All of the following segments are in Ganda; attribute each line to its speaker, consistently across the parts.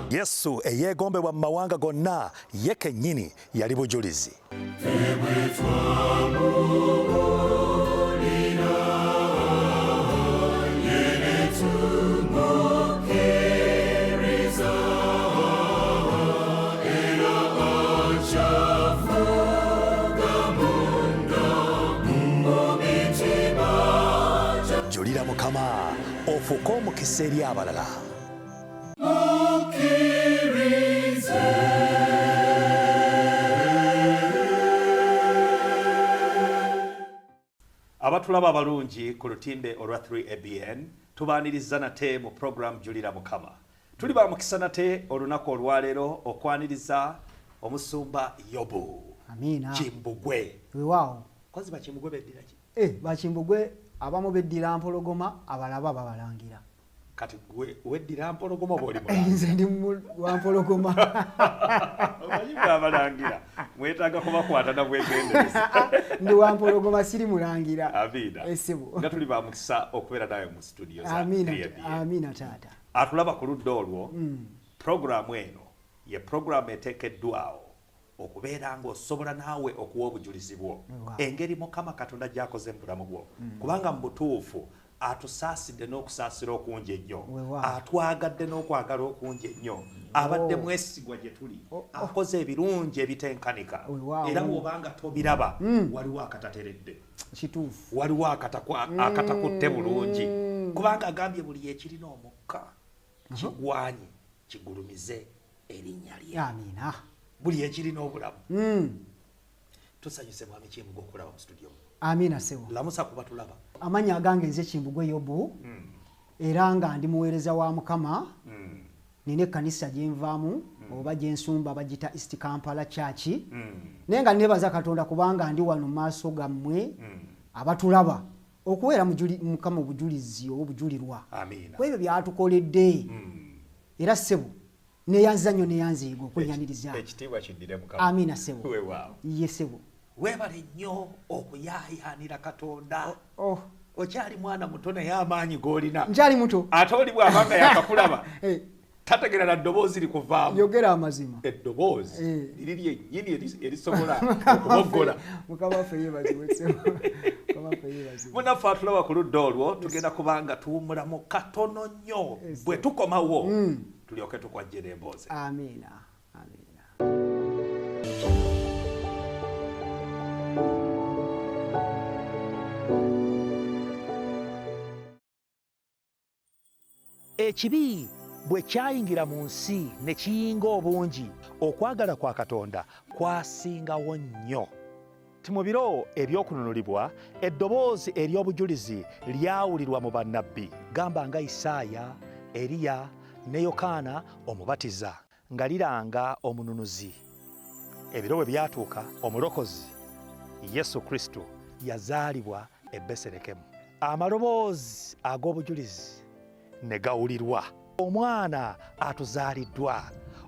Speaker 1: Yesu eyeegombebwa mu mawanga gonna ye kennyini yali bujulizi. Julira Mukama ofuuke omukisa eri abalala.
Speaker 2: Abatulaba abalungi ku lutimbe olwa 3ABN tubaaniriza nate mu program Julira Mukama. Tuli ba mukisa nate olunaku olwaleero okwaniriza omusumba Yobu.
Speaker 3: Amiina.
Speaker 2: Kimbugwe.
Speaker 3: Weewaawo.
Speaker 2: Kozi bakimbugwe beddira ki?
Speaker 3: Bakimbugwe abamu beddira mpologoma, abalaba babalangira.
Speaker 2: Kati gwe weddira mpologoma oba oli mulangira?
Speaker 3: Nze ndi wa mpologoma.
Speaker 2: Omanyi mwe abalangira mwetaaga kubakwata na bwegendereza.
Speaker 3: Ndi wa mpologoma, siri mulangira.
Speaker 2: Amiina.
Speaker 3: Ssebo.
Speaker 2: Nga tuli ba mukisa okubeera nawe mu studio za
Speaker 3: Amiina,
Speaker 2: 3ABN.
Speaker 3: amiina taata.
Speaker 2: Atulaba ku ludda olwo, pulogulaamu eno ye pulogulaamu eteekeddwawo okubeera ng'osobola naawe okuwa obujulizi bwo engeri Mukama Katonda gy'akoze mu bulamu bwo, kubanga mu butuufu atusaasidde n'okusaasira okungi ennyo, atwagadde n'okwagala okungi ennyo, abadde mwesigwa gye tuli, akoze ebirungi ebitenkanika, era bw'obanga tobiraba waliwo akatateredde.
Speaker 3: Kituufu.
Speaker 2: Waliwo akatakutte bulungi, kubanga agambye buli ekirina omukka kigwanye kigulumize erinnya lye.
Speaker 3: Amiina.
Speaker 2: Buli ekirina obulamu. Tusanyuse Mwami Kimbugwe okulaba mu studio.
Speaker 3: Amiina ssebo.
Speaker 2: Lamusa kuba tulaba.
Speaker 3: Amannya agange nze Kimbugwe Yobu. Era nga ndi muweereza wa Mukama. Nina ekkanisa gye nvaamu oba gye nsumba bagiyita East Kampala Church. Naye nga neebaza Katonda kubanga ndi wano mu maaso gammwe abatulaba okuweera Mukama obujulizi oba obujulirwa
Speaker 2: Amiina.
Speaker 3: ku ebyo by'atukoledde. Era ssebo neeyanziza nnyo neeyanziiga okwenyaniriza.
Speaker 2: Ekitiibwa kiddire Mukama.
Speaker 3: Amiina ssebo.
Speaker 2: Weewaawo.
Speaker 3: Ye ssebo.
Speaker 2: Weebale nnyo okuyaayaanira Katonda. Okyali mwana muto naye amaanyi g'olina.
Speaker 3: Nkyali muto.
Speaker 2: Ate oli bw'aba nga yakakulaba tategeera na ddoboozi likuvaamu.
Speaker 3: Yogera amazima.
Speaker 2: Eddoboozi liri lyennyini erisobola okuboggola.
Speaker 3: Mukama waffe yeebazibwe ssebo. Mukama waffe yeebazibwe.
Speaker 2: Munnaffe atulaba ku ludda olwo tugenda kubanga tuwummulamu katono nnyo bwe tukomawo tulyoke tukwajjira emboozi.
Speaker 3: Amiina. Amiina.
Speaker 1: Ekibi bwe kyayingira mu nsi ne kiyinga obungi, okwagala kwa Katonda kwasingawo nnyo. Ti mu biro eby'okununulibwa, eddoboozi ery'obujulizi lyawulirwa mu bannabbi, gamba nga Isaaya, Eriya ne Yokaana Omubatiza, nga liranga omununuzi. Ebiro bwe byatuuka, Omulokozi Yesu Kristo yazaalibwa e Besirekemu. Amaloboozi ag'obujulizi ne gawulirwa. Omwana atuzaaliddwa,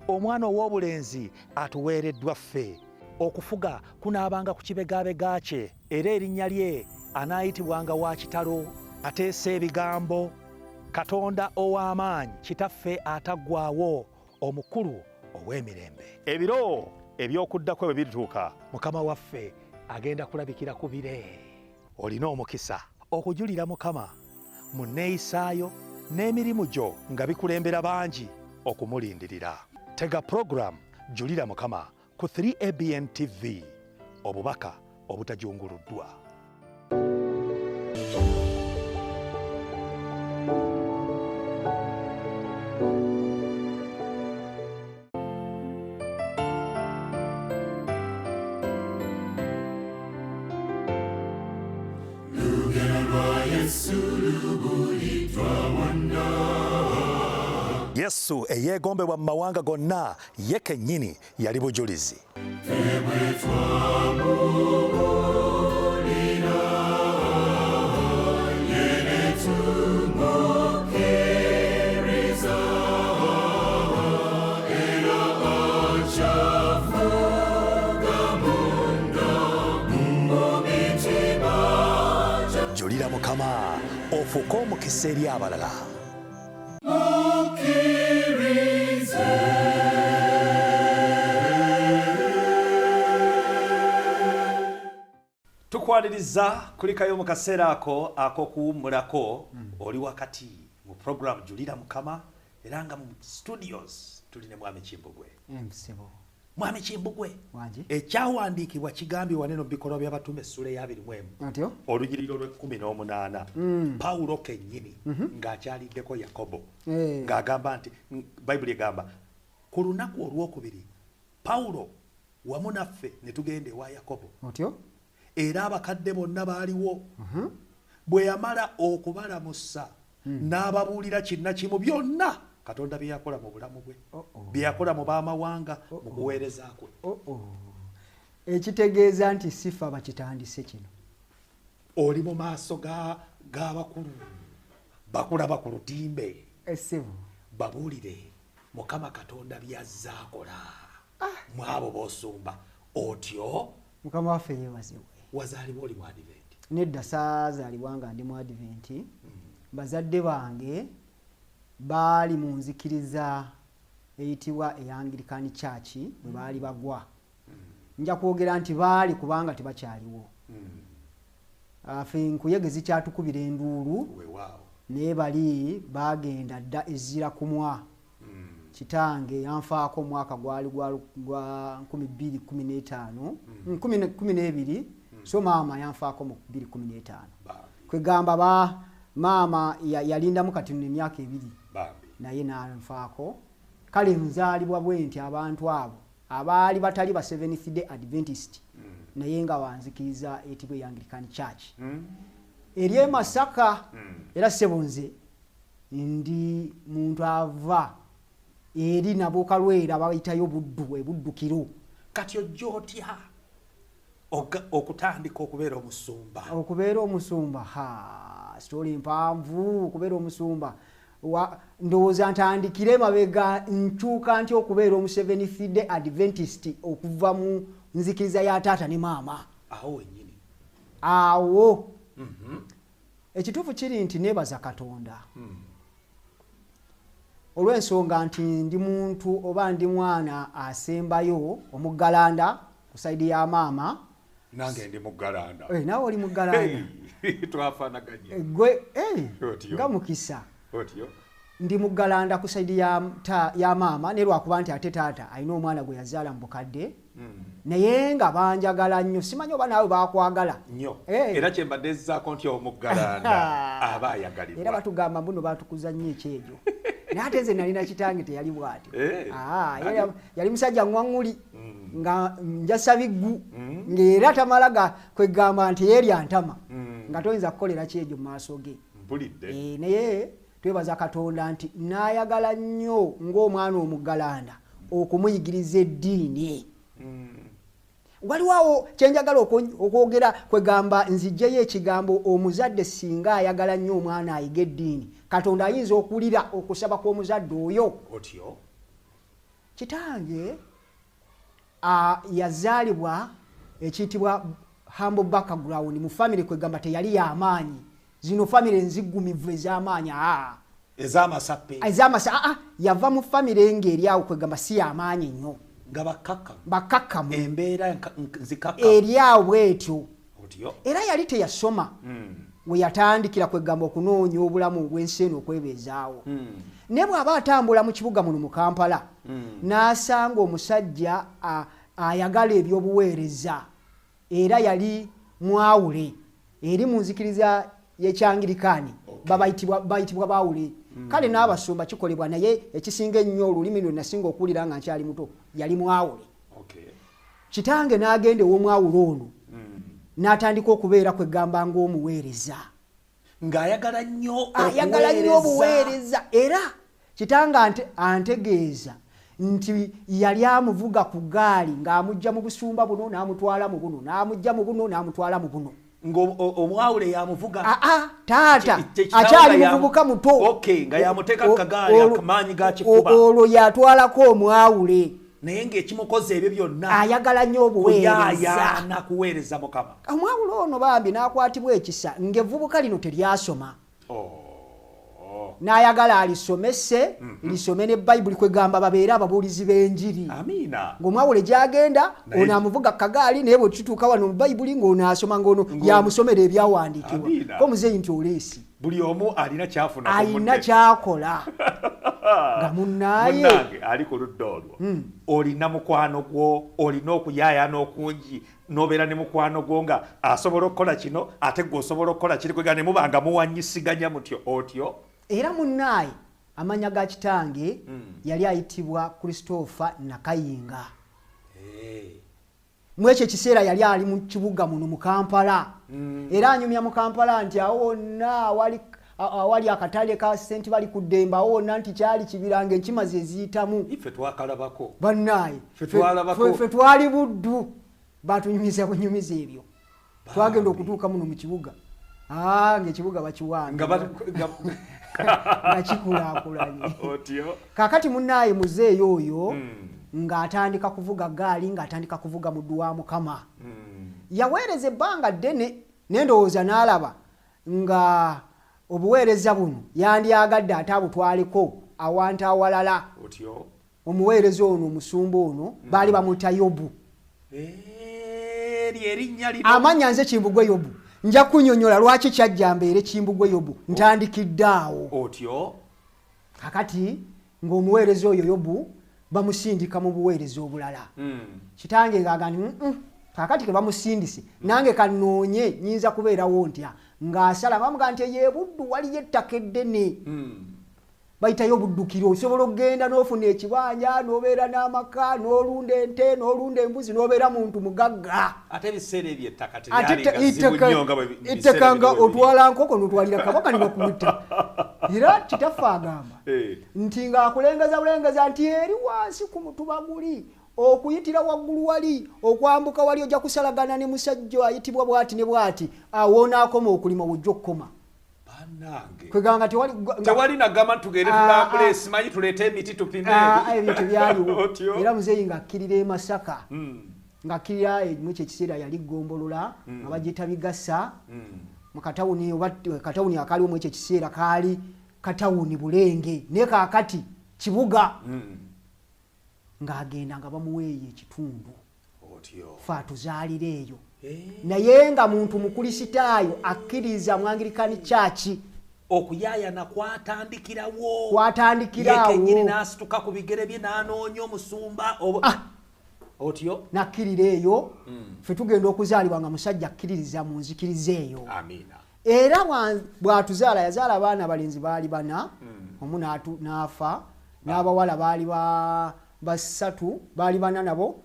Speaker 1: omwana ow'obulenzi atuweereddwa ffe. Okufuga kunaabanga ku kibegabega kye, era erinnya lye anaayitibwanga wa kitalo, ateesa ebigambo, Katonda ow'amaanyi, Kitaffe ataggwaawo, omukulu ow'emirembe. Ebiro eby'okudda kwe bwe birituuka, Mukama waffe agenda kulabikira ku bire. Olina omukisa okujulira Mukama mu nneeyisaayo n'emirimu gyo nga bikulembera bangi okumulindirira. Tega pulogulaamu Julira Mukama ku 3ABN TV, obubaka obutajunguluddwa. Yesu eyeegombebwa mu mawanga gonna ye kennyini yali bujulizi. Julira Mukama. Ofuuke omukisa eri abalala.
Speaker 2: Tukwaniriza kulikayo mu kaseera ako ak'okuwummulako. Oli wakati mu program Julira Mukama, era nga mu studios tuli ne Mwami Kimbugwe.
Speaker 3: Ssebo.
Speaker 2: Mwami Kimbugwe,
Speaker 3: Wangi.
Speaker 2: ekyawandiikibwa kigambye waneno mu Bikolwa by'Abatume essula eya 21,
Speaker 3: Atyo.
Speaker 2: olunyiriro lw'e18, Pawulo kennyini ng'akyaliddeko Yakobo, ng'agamba nti Bayibuli egamba ku lunaku olwokubiri Pawulo wamu naffe ne tugenda ewa Yakobo.
Speaker 3: Otyo.
Speaker 2: Era abakadde bonna baaliwo. Bwe yamala okubalamusa, n'ababuulira kinna kimu byonna Katonda bye yakola mu bulamu bwe, bye yakola mu b'amawanga mu kuweereza kwe.
Speaker 3: Oh. Ekitegeeza nti sifa bakitandise kino.
Speaker 2: Oli mu maaso g'abakulu bakulaba ku lutimbe.
Speaker 3: Ssebo.
Speaker 2: Babuulire Mukama Katonda by'azze akola mu abo b'osumba. Otyo.
Speaker 3: Mukama waffe yeebazibwe.
Speaker 2: Wazaalibwa oli mu Advent?
Speaker 3: Nedda, saazaalibwa nga ndi mu Advent. Bazadde bange baali mu nzikiriza eyitibwa ey'Anglican Church bwe baali bagwa. Nja kwogera nti baali kubanga tebakyaliwo. Ffe nkuyege zikyatukubira enduulu, naye bali baagenda dda ezzira kumwa. Kitange yanfaako omwaka gwali gwa 2015, 12, so maama yanfaako mu 2015. Kwegamba ba maama yalindamu kati nno emyaka 2, naye n'anfaako. Kale nzaalibwa bwe nti abantu abo abaali batali ba Seventh Day Adventist, naye nga wanzikiriza eyitibwa ey'Anglican Church eri e Masaka. Era ssebo, nze ndi muntu ava eri Nabukalwera, bayitayo Buddu, ebuddukiro.
Speaker 2: Kati ojja otya okutandika okubeera omusumba?
Speaker 3: Okubeera omusumba, ha, story mpanvu. Okubeera omusumba, ndowooza ntandikire mabega. Nkyuka nti okubeera omu Seventh Day Adventist okuva mu nzikiriza ya taata ne maama.
Speaker 2: Awo wennyini.
Speaker 3: Awo. Ekituufu kiri nti neebaza Katonda olw'ensonga nti ndi muntu oba ndi mwana asembayo omuggalanda ku side ya maama.
Speaker 2: Nange ndi muggalanda.
Speaker 3: Eh, naawe oli muggalanda.
Speaker 2: Twafaanaganye.
Speaker 3: Eh, gwe
Speaker 2: Otyo.
Speaker 3: nga mukisa.
Speaker 2: Otyo.
Speaker 3: Ndi muggalanda ku side ya maama, naye lwakuba nti ate taata alina omwana gwe yazaala mu bukadde, naye nga banjagala nnyo. Simanyi oba naawe bakwagala.
Speaker 2: Nnyo.
Speaker 3: Eh.
Speaker 2: Era kyembadde nzaako nti omuggalanda aba ayagalibwa.
Speaker 3: Era batugamba mbuno batukuza nnyo ekyejo, naye ate nze nalina kitange teyali bw'atyo. Ah, yali musajja ŋwaŋŋuli nga njasa biggu, ng'era tamala ga kwegamba nti yeerya ntama, nga toyinza kukolera kyejo mu maaso ge.
Speaker 2: Mpulidde.
Speaker 3: Eh, naye twebaza Katonda nti n'ayagala nnyo ng'omwana omuggalanda okumuyigiriza eddiini. Waliwo awo kyenjagala okwogera, kwegamba nzijjeyo ekigambo omuzadde singa ayagala nnyo omwana ayiga eddiini, Katonda ayinza okuwulira okusaba kw'omuzadde oyo.
Speaker 2: Otyo.
Speaker 3: Kitange yazaalibwa ekiyitibwa humble background mu family, kwegamba teyali y'amaanyi, zino family enziggumivu ez'amaanyi, aa.
Speaker 2: Ez'amasappe.
Speaker 3: Ez'amasa, aa, yava mu family ng'eri awo, kwegamba si y'amaanyi nnyo.
Speaker 2: Nga bakkakkamu.
Speaker 3: Bakkakkamu.
Speaker 2: Embeera nzikakkamu.
Speaker 3: Eri awo bwetyo.
Speaker 2: Otyo.
Speaker 3: Era yali teyasoma. We yatandikira kwegamba okunoonya obulamu obw'ensi eno okwebeezaawo, naye bw'aba atambula mu kibuga muno mu Kampala, n'asanga omusajja ayagala ebyobuweereza, era yali mwawule eri mu nzikiriza y'ekyangirikaani. Bayitibwa baawule. Kale n'abasumba kikolebwa, naye ekisinga ennyo olulimi lwe nasinga okuwulira nga nkyali muto yali mwawule. Kitange n'agenda ew'omwawule ono, n'atandika okubeera kwegamba ng'omuweereza.
Speaker 2: Ng'ayagala nnyo.
Speaker 3: Ayagala nnyo
Speaker 2: obuweereza.
Speaker 3: Obuweereza. Era kitange antegeeza nti yali amuvuga ku gaali ng'amugja mu busumba buno n'amutwala mu buno, n'amugja mu buno n'amutwala mu buno.
Speaker 2: Ng'omwawule yamuvuga?
Speaker 3: Aa, taata
Speaker 2: Kitaawe
Speaker 3: akyali
Speaker 2: nga
Speaker 3: muvubuka muto.
Speaker 2: Okay, nga yamuteeka ku kagaali, amaanyi ga kifuba.
Speaker 3: Olwo yatwalako omwawule.
Speaker 2: Naye ng'ekimukoza ebyo byonna
Speaker 3: ayagala nnyo obuweereza.
Speaker 2: Kuyaayaana kuweereza Mukama.
Speaker 3: Omwawule ono bambi n'akwatibwa ekisa ng'evvubuka lino teryasoma.
Speaker 2: Oh.
Speaker 3: N'ayagala alisomese, lisome ne Bayibuli, kwegamba babeere ababuulizi b'enjiri.
Speaker 2: Amiina.
Speaker 3: Ng'omwawule gy'agenda,
Speaker 2: Naye-
Speaker 3: ono amuvuga kagaali, naye bwe tutuuka wano mu Bayibuli ng'ono asoma, ng'ono yamusomera ebyawandiikibwa.
Speaker 2: Amiina.
Speaker 3: Ko muzeeyi nti oleesi
Speaker 2: Buli omu alina kyafuna ku
Speaker 3: alina
Speaker 2: munne.
Speaker 3: kyakola nga munnaaye.
Speaker 2: Munnange ali ku ludda olwo, olina mukwano gwo, olina okuyaayaana okungi n'obeera ne mukwano gwo nga asobola okukola kino ate gwe osobola okukola kiri, kwega ne muba nga muwanyisiganya mutyo otyo.
Speaker 3: Era munnaaye amannya ga kitange yali ayitibwa Christopher Nakayinga. Mu ekyo ekiseera yali ali mu kibuga muno mu Kampala, era anyumya mu Kampala nti awo wonna awali akatale ka senti bali ku ddembe, awo wonna nti kyali kibira ng'enkima ze ziyitamu.
Speaker 2: Ife twakalabako.
Speaker 3: Bannaaye,
Speaker 2: Ffe twalabako.
Speaker 3: ffe twali Buddu, batunyumiza bunyumiza ebyo. Twagenda okutuuka muno mu kibuga, ng'ekibuga bakiwambye,
Speaker 2: Nga
Speaker 3: nga kikulaakulanye.
Speaker 2: Otyo.
Speaker 3: Kaakati munnaaye muzeeyo oyo ng'atandika kuvuga gaali, ng'atandika kuvuga muddu wa Mukama. Yaweereza ebbanga ddene, nendowooza n'alaba nga obuweereza buno yandyagadde ate abutwaleko awantu awalala.
Speaker 2: Otyo.
Speaker 3: Omuweereza ono, omusumba ono, baali bamuyita Yobu.
Speaker 2: Eri erinnya lino.
Speaker 3: Amannya nze Kimbugwe Yobu. Nja kunyonyola lwaki kyajja mbeere Kimbugwe Yobu, ntandikidde awo.
Speaker 2: Otyo.
Speaker 3: Kakati ng'omuweereza oyo Yobu bamusindika mu buweereza obulala. Kitange ng'agamba nti, "Mm-mm, kaakati ke bamusindise, nange kanoonye nyinza kubeerawo ntya?" Ng'asala bamugaa nti eyo ebuddu waliyo ettaka eddene, bayitayo obuddukiro, osobola okugenda n'ofuna ekibanja n'obeera n'amaka n'olunda ente n'olunda embuzi n'obeera muntu mugagga.
Speaker 2: Ate ebiseera ebyo ettaka
Speaker 3: Ate
Speaker 2: teryalinga zibu nnyo nga bwe biseera
Speaker 3: ettaka nga
Speaker 2: bino bwe biri.
Speaker 3: otwala nkoko n'otwalira kabaka ne bakuwita. Era kitaffe agamba nti ng'akulengeza bulengeza nti eri wansi ku mutuba guli okuyitira waggulu wali okwambuka wali ojja kusalagana ne musajja ayitibwa bw'ati ne bw'ati, awo onaakoma okulima wojja okukoma.
Speaker 2: Bannange.
Speaker 3: Kwegamba nga tewali
Speaker 2: Tewali nagamba nti tugende
Speaker 3: Ah,
Speaker 2: tulambule,
Speaker 3: ah.
Speaker 2: simanyi tuleete emiti tupime.
Speaker 3: Ah, ebyo tebyaliwo.
Speaker 2: Otyo.
Speaker 3: Era muzeeyi ng'akkirira e Masaka, ng'akkirira mu ekyo ekiseera yali Ggombolola nga bagiyita Bigasa, mu katawuni oba katawuni akaliwo mu ekyo ekiseera kaali katawuni Bulenge, naye kaakati kibuga. Ng'agenda nga bamuweeyo ekitundu.
Speaker 2: Otyo.
Speaker 3: Fe atuzaalira eyo, naye nga muntu mukulisitaayo akkiriza mu Anglican Church.
Speaker 2: Okuyaayana kwatandikirawo.
Speaker 3: Kwatandikirawo.
Speaker 2: Ye kennyini n'asituka ku bigere bye n'anoonya omusumba
Speaker 3: Ah.
Speaker 2: Otyo.
Speaker 3: Nakkirira eyo. Ffe tugenda okuzaalibwa nga musajja akkiririza mu nzikiriza eyo.
Speaker 2: Amiina.
Speaker 3: Era bw'atuzaala yazaala abaana abalenzi baali bana, omu n'afa, n'abawala baali basatu, baali bana nabo,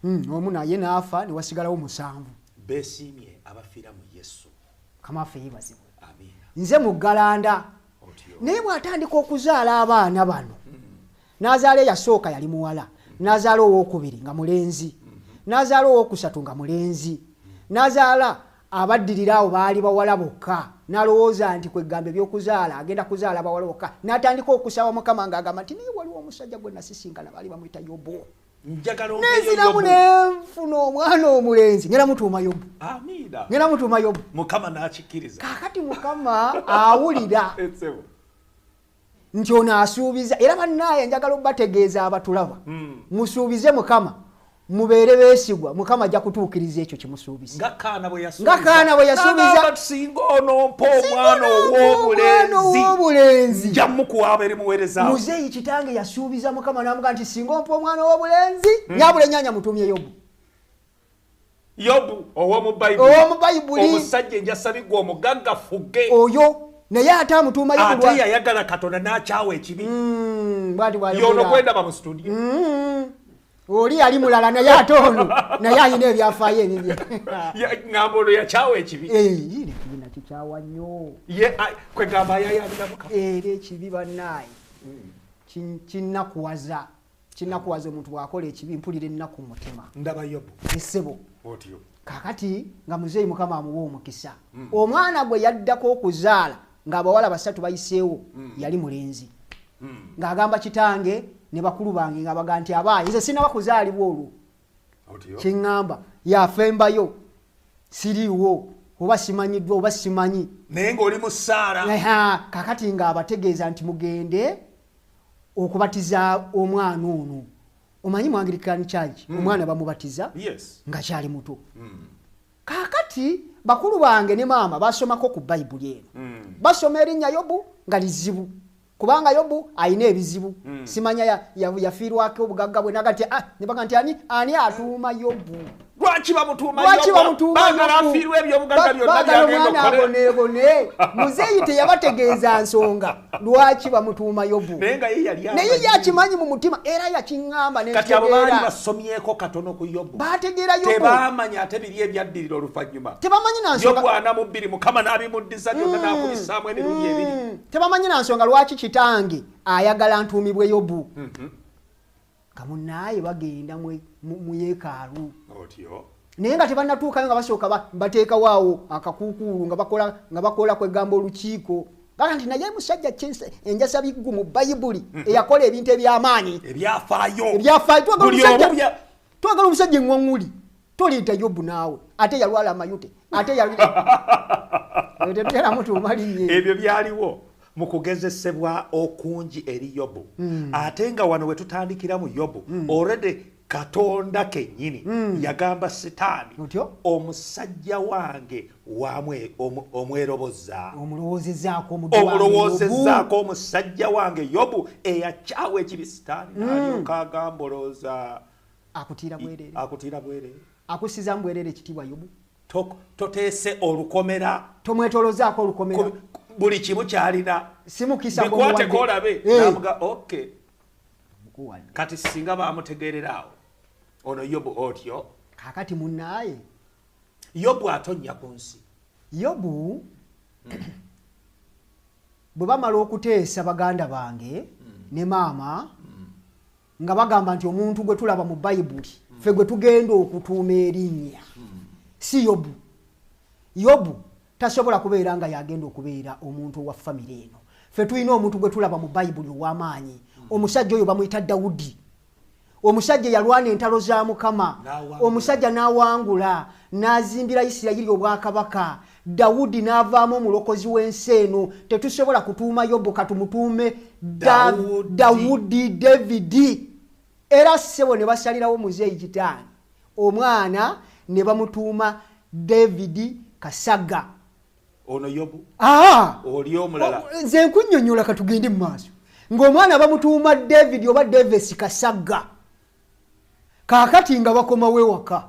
Speaker 3: omu naye n'afa ne wasigalawo 7.
Speaker 2: Beesiimye abafiira mu Yesu.
Speaker 3: Mukama waffe yeebazibwe.
Speaker 2: Amiina.
Speaker 3: Nze muggalanda.
Speaker 2: Otyo.
Speaker 3: Naye bw'atandika okuzaala abaana bano, n'azaala eyasooka yali muwala, n'azaala owookubiri nga mulenzi, n'azaala owookusatu nga mulenzi, n'azaala abaddirira awo baali bawala bokka. N'alowooza nti kwegamba ebyokuzaala agenda kuzaala bawala bokka, n'atandika okusaba Mukama ng'agamba nti naye waliwo omusajja gwe nasisinkana baali bamuyita Yobu.
Speaker 2: Njagala ompeeyo
Speaker 3: Nenziramu
Speaker 2: Yobu.
Speaker 3: nenfuna omwana omulenzi, ngenda mutuuma Yobu.
Speaker 2: Amiina.
Speaker 3: Ngenda mutuuma Yobu.
Speaker 2: Mukama n'akikkiriza.
Speaker 3: Kaakati Mukama awulira
Speaker 2: Etsebo.
Speaker 3: nti ono asuubiza. Era bannaaye njagala obategeeza abatulaba, musuubize Mukama, mubeere beesigwa, Mukama ajja kutuukiriza ekyo kimusuubiza.
Speaker 2: Nga Kaana bwe yasuubiza.
Speaker 3: Nga Kaana bwe yasuubiza.
Speaker 2: N'agamba nti singa onompa omwana
Speaker 3: Omwana
Speaker 2: ow'obulenzi,
Speaker 3: ow'obulenzi,
Speaker 2: nja mukuwa eri muweereza.
Speaker 3: Muzeeyi kitange yasuubiza Mukama n'amugaa nti singa ompa omwana ow'obulenzi, nyabula ennyanya mutumye Yobu.
Speaker 2: Yobu ow'omu Bayibuli.
Speaker 3: Ow'omu Bayibuli.
Speaker 2: Omusajja enjasabigwa omugagga fugge.
Speaker 3: Oyo naye ate amutuuma Yobu
Speaker 2: Ate yayagala Katonda n'akyawa ekibi.
Speaker 3: Bw'ati bw'ayogera.
Speaker 2: Yono gwendaba mu studio.
Speaker 3: Oli yali mulala, naye ate ono naye alina ebyafaayo ebibye.
Speaker 2: Ŋŋamba ono yakyawa ekibi.
Speaker 3: Yine ekibi nakikyawa nnyo.
Speaker 2: Ye, kwegamba ayayalira Mukama.
Speaker 3: Era ekibi bannaaye kinnakuwaza, kinnakuwaza. Omuntu bw'akola ekibi mpulira ennaku mu mutima.
Speaker 2: Ndaba Yobu.
Speaker 3: Essebo.
Speaker 2: Otyo.
Speaker 3: Kaakati nga muzeeyi Mukama amuwa omukisa, omwana gwe yaddako okuzaala ng'abawala basatu bayiseewo yali mulenzi, ng'agamba kitange ne bakulu bange nga baga nti abaayi nze sinaba kuzaalibwa olwo.
Speaker 2: Otyo.
Speaker 3: Kyeŋŋamba yafembayo siriiwo. Oba simanyiddwa oba simanyi,
Speaker 2: naye ng'oli mu ssaala.
Speaker 3: Kakati ng'abategeeza nti mugende okubatiza omwana ono. Omanyi mu Anglican Church omwana bamubatiza nga kyali muto. Kakati bakulu bange ne maama basomako ku Bayibuli eno. Basoma erinnya Yobu nga lizibu, kubanga Yobu alina ebizibu. Simanya yafiirwako obugagga bwe, naga nti ne baga nti ani atuuma Yobu?
Speaker 2: Lwaki bamutuuma Yobu? Baagala afiirwe ebyobugagga byonna by'agenda okukola.
Speaker 3: Aboneebone. Muzeeyi teyabategeeza nsonga lwaki bamutuuma Yobu.
Speaker 2: Naye nga ye yali
Speaker 3: naye yakimanyi mu mutima era yakiŋŋamba ne
Speaker 2: Kati abo baali basomyeko katono ku Yobu.
Speaker 3: Baategeera Yobu.
Speaker 2: Tebaamanya ate biri ebyaddirira oluvannyuma.
Speaker 3: Tebamanyi na nsonga.
Speaker 2: Yobu 42 Mukama n'abimuddiza byonna n'akubisaamu emirundi ebiri.
Speaker 3: Tebamanyi na nsonga lwaki kitange ayagala ntuumibwe Yobu. Nga munnaaye bagenda mu yeekaalu.
Speaker 2: Otyo.
Speaker 3: Naye nga tebannatuukayo nga basooka bateekawo awo akakuukuulu nga bakola kwegamba olukiiko. Baga nti naye musajja enjasa biggu mu Bayibuli eyakola ebintu eby'amaanyi.
Speaker 2: Ebyafaayo.
Speaker 3: Ebyafaayo. Twagala omusajja eŋŋwaŋŋuli. Toleeta Yobu naawe. Ate yalwala amayute. Ate tetugenda mutuuma linnya.
Speaker 2: Ebyo byaliwo mu kugezesebwa okungi eri Yobu. Ate nga wano we tutandikira mu Yobu, already Katonda kennyini yagamba Sitaani, omusajja wange omweroboza. Omulowoozezaako omusajja wange Yobu eyakyawa ekibi. Sitaani n'alyoka agamba olowooza
Speaker 3: akutiira bwerere.
Speaker 2: Akutiira bwerere.
Speaker 3: Akussiza bwerere ekitiibwa Yobu.
Speaker 2: Toteese olukomera.
Speaker 3: Tomwetoloozaako olukomera.
Speaker 2: Buli kimu kyalina.
Speaker 3: Si mukisa
Speaker 2: Bikwateko olabe. N'amuga okay. Kati singa bamutegeerera awo ono Yobu otyo.
Speaker 3: Kaakati munnaaye
Speaker 2: Yobu atonnya ku nsi.
Speaker 3: Yobu bwe bamala okuteesa baganda bange ne maama nga bagamba nti omuntu gwe tulaba mu Bayibuli ffe gwe tugenda okutuuma erinnya si Yobu. Yobu tasobola kubeera nga yagenda okubeera omuntu owa famire eno. Ffe tulina omuntu gwe tulaba mu Bayibuli ow'amaanyi. Omusajja oyo bamuyita Dawudi. Omusajja yalwana entalo za Mukama. Omusajja n'awangula, n'azimbira Isirayiri obwakabaka. Dawudi n'avaamu omulokozi w'ensi eno. Tetusobola kutuuma Yobu, katumutuume Dawudi, Davidi. Era ssebo ne basalirawo muzeeyi kitange omwana ne bamutuuma David Kasagga.
Speaker 2: Ono Yobu? Oli omulala.
Speaker 3: Nze nkunnyonnyola katugende mu maaso. Ng'omwana bamutuuma David oba Davis Kasagga. Kaakati nga bakomawo ewaka.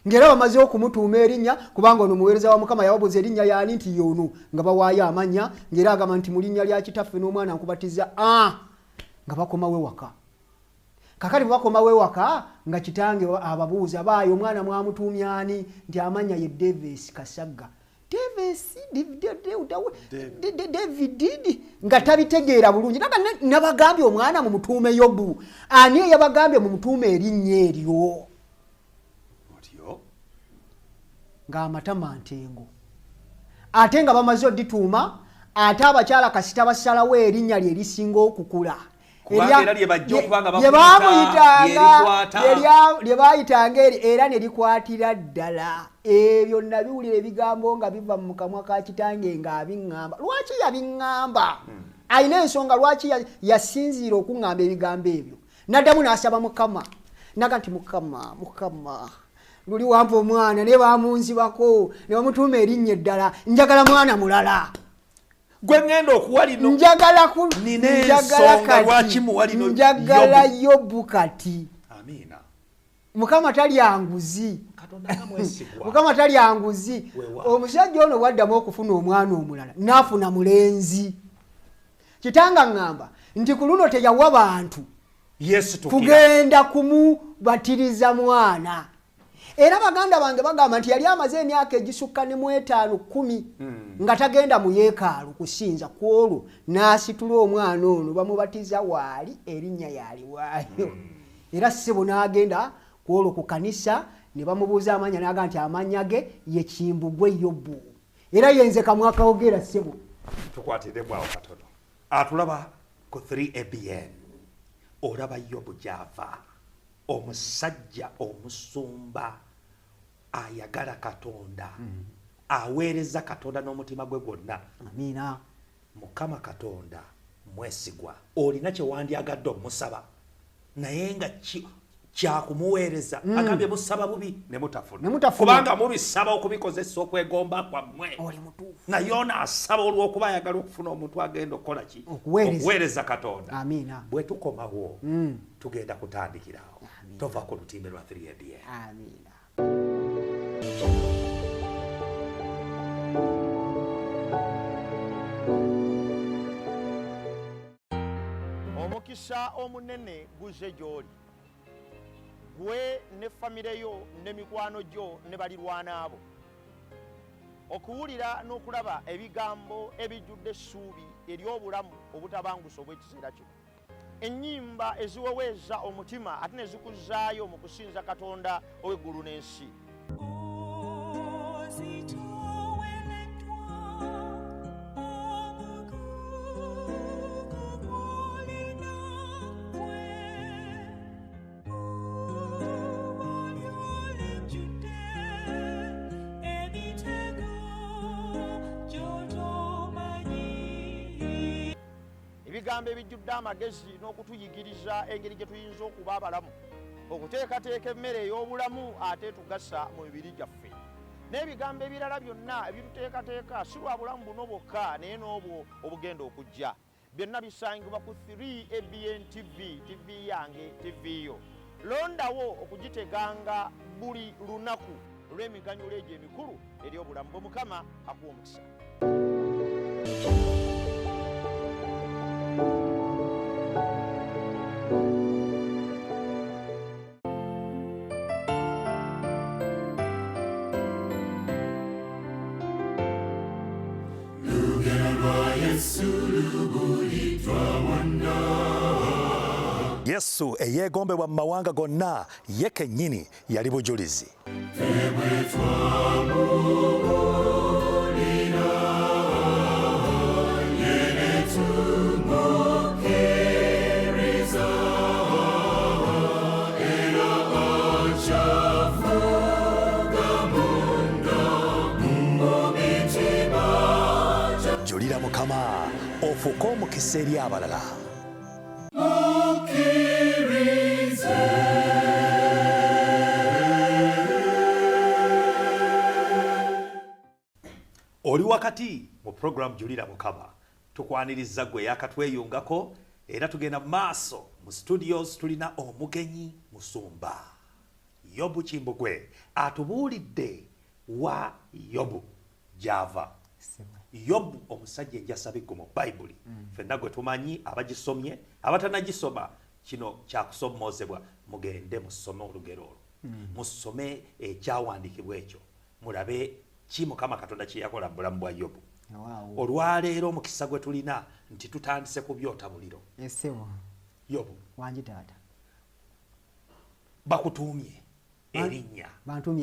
Speaker 3: Ng'era bamaze okumutuuma erinnya, kubanga ono muweereza wa Mukama yababuuza erinnya y'ani nti y'ono, nga bawaayo amannya, ng'era agamba nti mu linnya lya kitaffe n'omwana nkubatiza. Nga bakomawo ewaka. Kaakati bwe bakomawo ewaka nga kitange ababuuza baayo omwana mwamutuumya ani nti amannya ye Davis Kasagga. Davis, David nga tabitegeera bulungi. Nabagambye omwana mumutuume Yobu. Ani eyabagambye mumutuume erinnya eryo? Ng'amatama ntengo. Ate nga bamaze odituuma, ate abakyala kasita basalawo erinnya lye lisinga okukula. Lye baayitanga eri era ne likwatira ddala. Ebyo nabiwulira ebigambo nga biva mu kamwa ka kitange ng'abiŋŋamba. Lwaki yabiŋŋamba? Alina ensonga lwaki yasinziira okuŋŋamba ebigambo ebyo. Naddamu n'asaba Mukama. Naga nti Mukama, Mukama, luli wampa omwana naye bamunzibako ne bamutuuma erinnya eddala, njagala mwana mulala.
Speaker 2: Gwe ŋŋenda okuwa lino.
Speaker 3: Njagala
Speaker 2: ensonga lwaki muwa lino
Speaker 3: Njagala Yobu kati.
Speaker 2: Amiina.
Speaker 3: Mukama talya nguzi. Mukama talya nguzi. Omusajja ono bw'addamu okufuna omwana omulala n'afuna mulenzi. Kitanga ŋŋamba nti ku luno teyawa bantu kugenda kumubatiriza mwana. Era baganda bange bagamba nti yali amaze emyaka egisukka ne mu 5 10 nga tagenda mu yeekaalu kusinza. Ku olwo n'asitula omwana ono bamubatiza waali erinnya yaliwaayo. Era ssebo n'agenda ku olwo ku kanisa ne bamubuuza amannya n'agamba nti amannya ge ye Kimbugwe Yobu. Era ye nze kamwa kawogera ssebo.
Speaker 2: Tukwatiremu awo katono. Atulaba ku 3ABN. Olaba Yobu gy'ava. Omusajja omusumba ayagala Katonda. Aweereza Katonda n'omutima gwe gwonna.
Speaker 3: Amiina.
Speaker 2: Mukama Katonda mwesigwa. Olina kye wandyagadde omusaba naye nga kyakumuweereza. Agambye musaba bubi ne mutafuna, kubanga mubisaba okubikozesa okwegomba kwammwe. Naye ono asaba olw'okuba ayagala okufuna omuntu agenda okukola ki? Okuweereza Katonda.
Speaker 3: Amiina.
Speaker 2: Bwe tukomawo tugenda kutandikirawo. Tova ku lutimbe lwa 3ABN.
Speaker 3: Amiina.
Speaker 4: Omukisa omunene guze gy'oli, gwe ne famire yo ne mikwano gyo ne balirwana abo, okuwulira n'okulaba ebigambo ebijjudde essuubi ery'obulamu obutabangusa obw'ekiseera kino, ennyimba eziweweeza omutima ate ne zikuzaayo mu kusinza Katonda ow'eggulu n'ensi. Ebigambo ebijjudde amagezi n'okutuyigiriza engeri gye tuyinza okuba abalamu, okuteekateeka emmere ey'obulamu ate tugasa mu mibiri gyaffe, n'ebigambo ebirala byonna ebituteekateeka si lwa bulamu buno bwokka naye n'obwo obugenda okujja. Byonna bisangibwa ku 3ABN TV, TV yange, TV yo. Londawo okugiteganga buli lunaku olw'emiganyulo egyo emikulu eri obulamu bwe. Mukama akuwa omukisa.
Speaker 1: Yesu eyeegombebwa mu mawanga gonna ye kennyini yali bujulizi. Julira Mukama ofuuke omukisa eri abalala.
Speaker 2: Oli wakati mu program Julira Mukama, tukwaniriza gwe yakatweyungako era tugenda maaso mu studios. Tulina omugenyi musumba Yobu Kimbugwe atubuulidde wa Yobu gy'ava. Yobu omusajja enjasabiggo mu Bayibuli, ffenna gwe tumanyi, abagisomye abatanagisoma kino kyakusomoozebwa, mugende musome olugero olwo, musome ekyawandiikibwa ekyo, mulabe ki Mukama Katonda kye yakola mu bulamu bwa Yobu. Olwaleero omukisa gwe tulina nti tutandise kubyota muliro. Yobu
Speaker 3: wangi taata,
Speaker 2: bakutuumye erinnya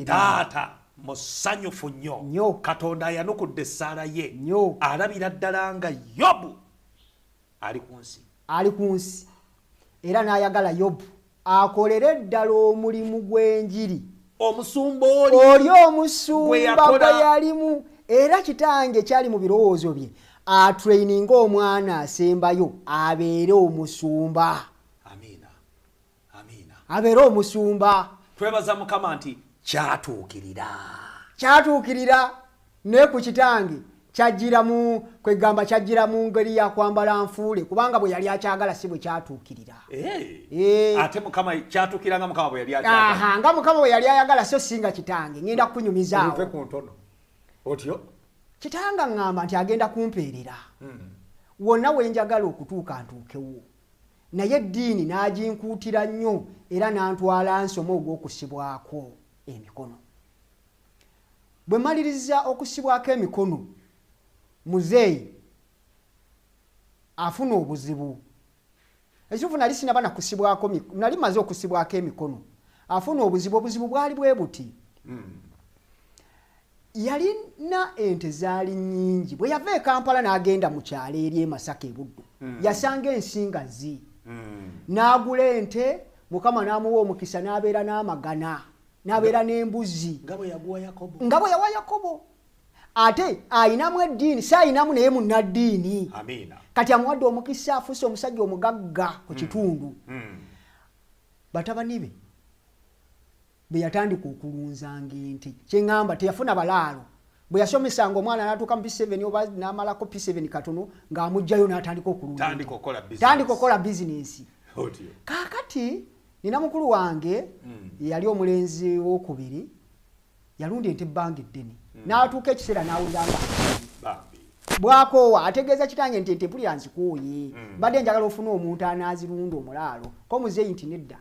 Speaker 2: taata musanyufu nnyo. Katonda ayanukudde essaala ye, alabira ddala nga Yobu ali ku nsi,
Speaker 3: ali ku nsi, era n'ayagala Yobu akolere ddala omulimu gw'enjiri.
Speaker 2: Omusumba oli
Speaker 3: omusumba gwe yalimu, era kitange kyali mu birowoozo bye atraininga omwana asembayo abeere omusumba.
Speaker 2: Amiina, amiina,
Speaker 3: abeere omusumba.
Speaker 2: Twebaza Mukama nti kyatuukirira,
Speaker 3: kyatuukirira. Ne ku kitange kyajjira mu kwegamba kyajjira mu ngeri ya kwambala nfuule, kubanga bwe yali akyagala si bwe kyatuukirira.
Speaker 2: Ate Mukama kyatuukira nga Mukama bwe yali akyagala.
Speaker 3: Aha, nga Mukama bwe yali ayagala, so singa kitange ngenda kukunyumizaawo.
Speaker 2: Oluve ku ntono otyo.
Speaker 3: Kitange aŋŋamba nti agenda kumpeerera wonna we njagala okutuuka ntuukewo, naye eddiini n'aginkuutira nnyo era n'antwala nsome ogw'okusibwako emikono. Bwe mmaliriza okusibwako emikono, muzeeyi afuna obuzibu. Ekituufu nali sinaba na kusibwako, nali maze okusibwako emikono, afuna obuzibu. Obuzibu bwali bwe buti: yalina ente zaali nnyingi. Bwe yava e Kampala n'agenda mu kyalo eri e Masaka e Buddu, yasanga ensingazi, n'agula ente. Mukama n'amuwa omukisa n'abeera n'amagana, n'abeera n'embuzi
Speaker 2: nga bwe yaguwa Yakobo,
Speaker 3: nga bwe yawa Yakobo. Ate ayinamu eddiini, si ayinamu naye munnaddiini.
Speaker 2: Amiina.
Speaker 3: Kati amuwadde omukisa, afuuse omusajja omugagga ku kitundu. Batabani be be yatandika okulunzanga ente. Kyeŋŋamba teyafuna balaalo. Bwe yasomesanga omwana n'atuuka mu P7 oba n'amalako P7 katono, ng'amuggyayo n'atandika okulunda.
Speaker 2: Tandika okukola business.
Speaker 3: Tandika okukola bizinensi.
Speaker 2: Otyo.
Speaker 3: Kaakati nina mukulu wange yali omulenzi wokubiri, yalunda ente ebbanga eddene, n'atuuka ekiseera n'awulira nga
Speaker 2: Bambi.
Speaker 3: bwakoowa, ategeeza kitange nti ente mpulira nzikooye, mbadde njagala ofune omuntu anaazirunda omulaalo. Ko muzeeyi nti nedda.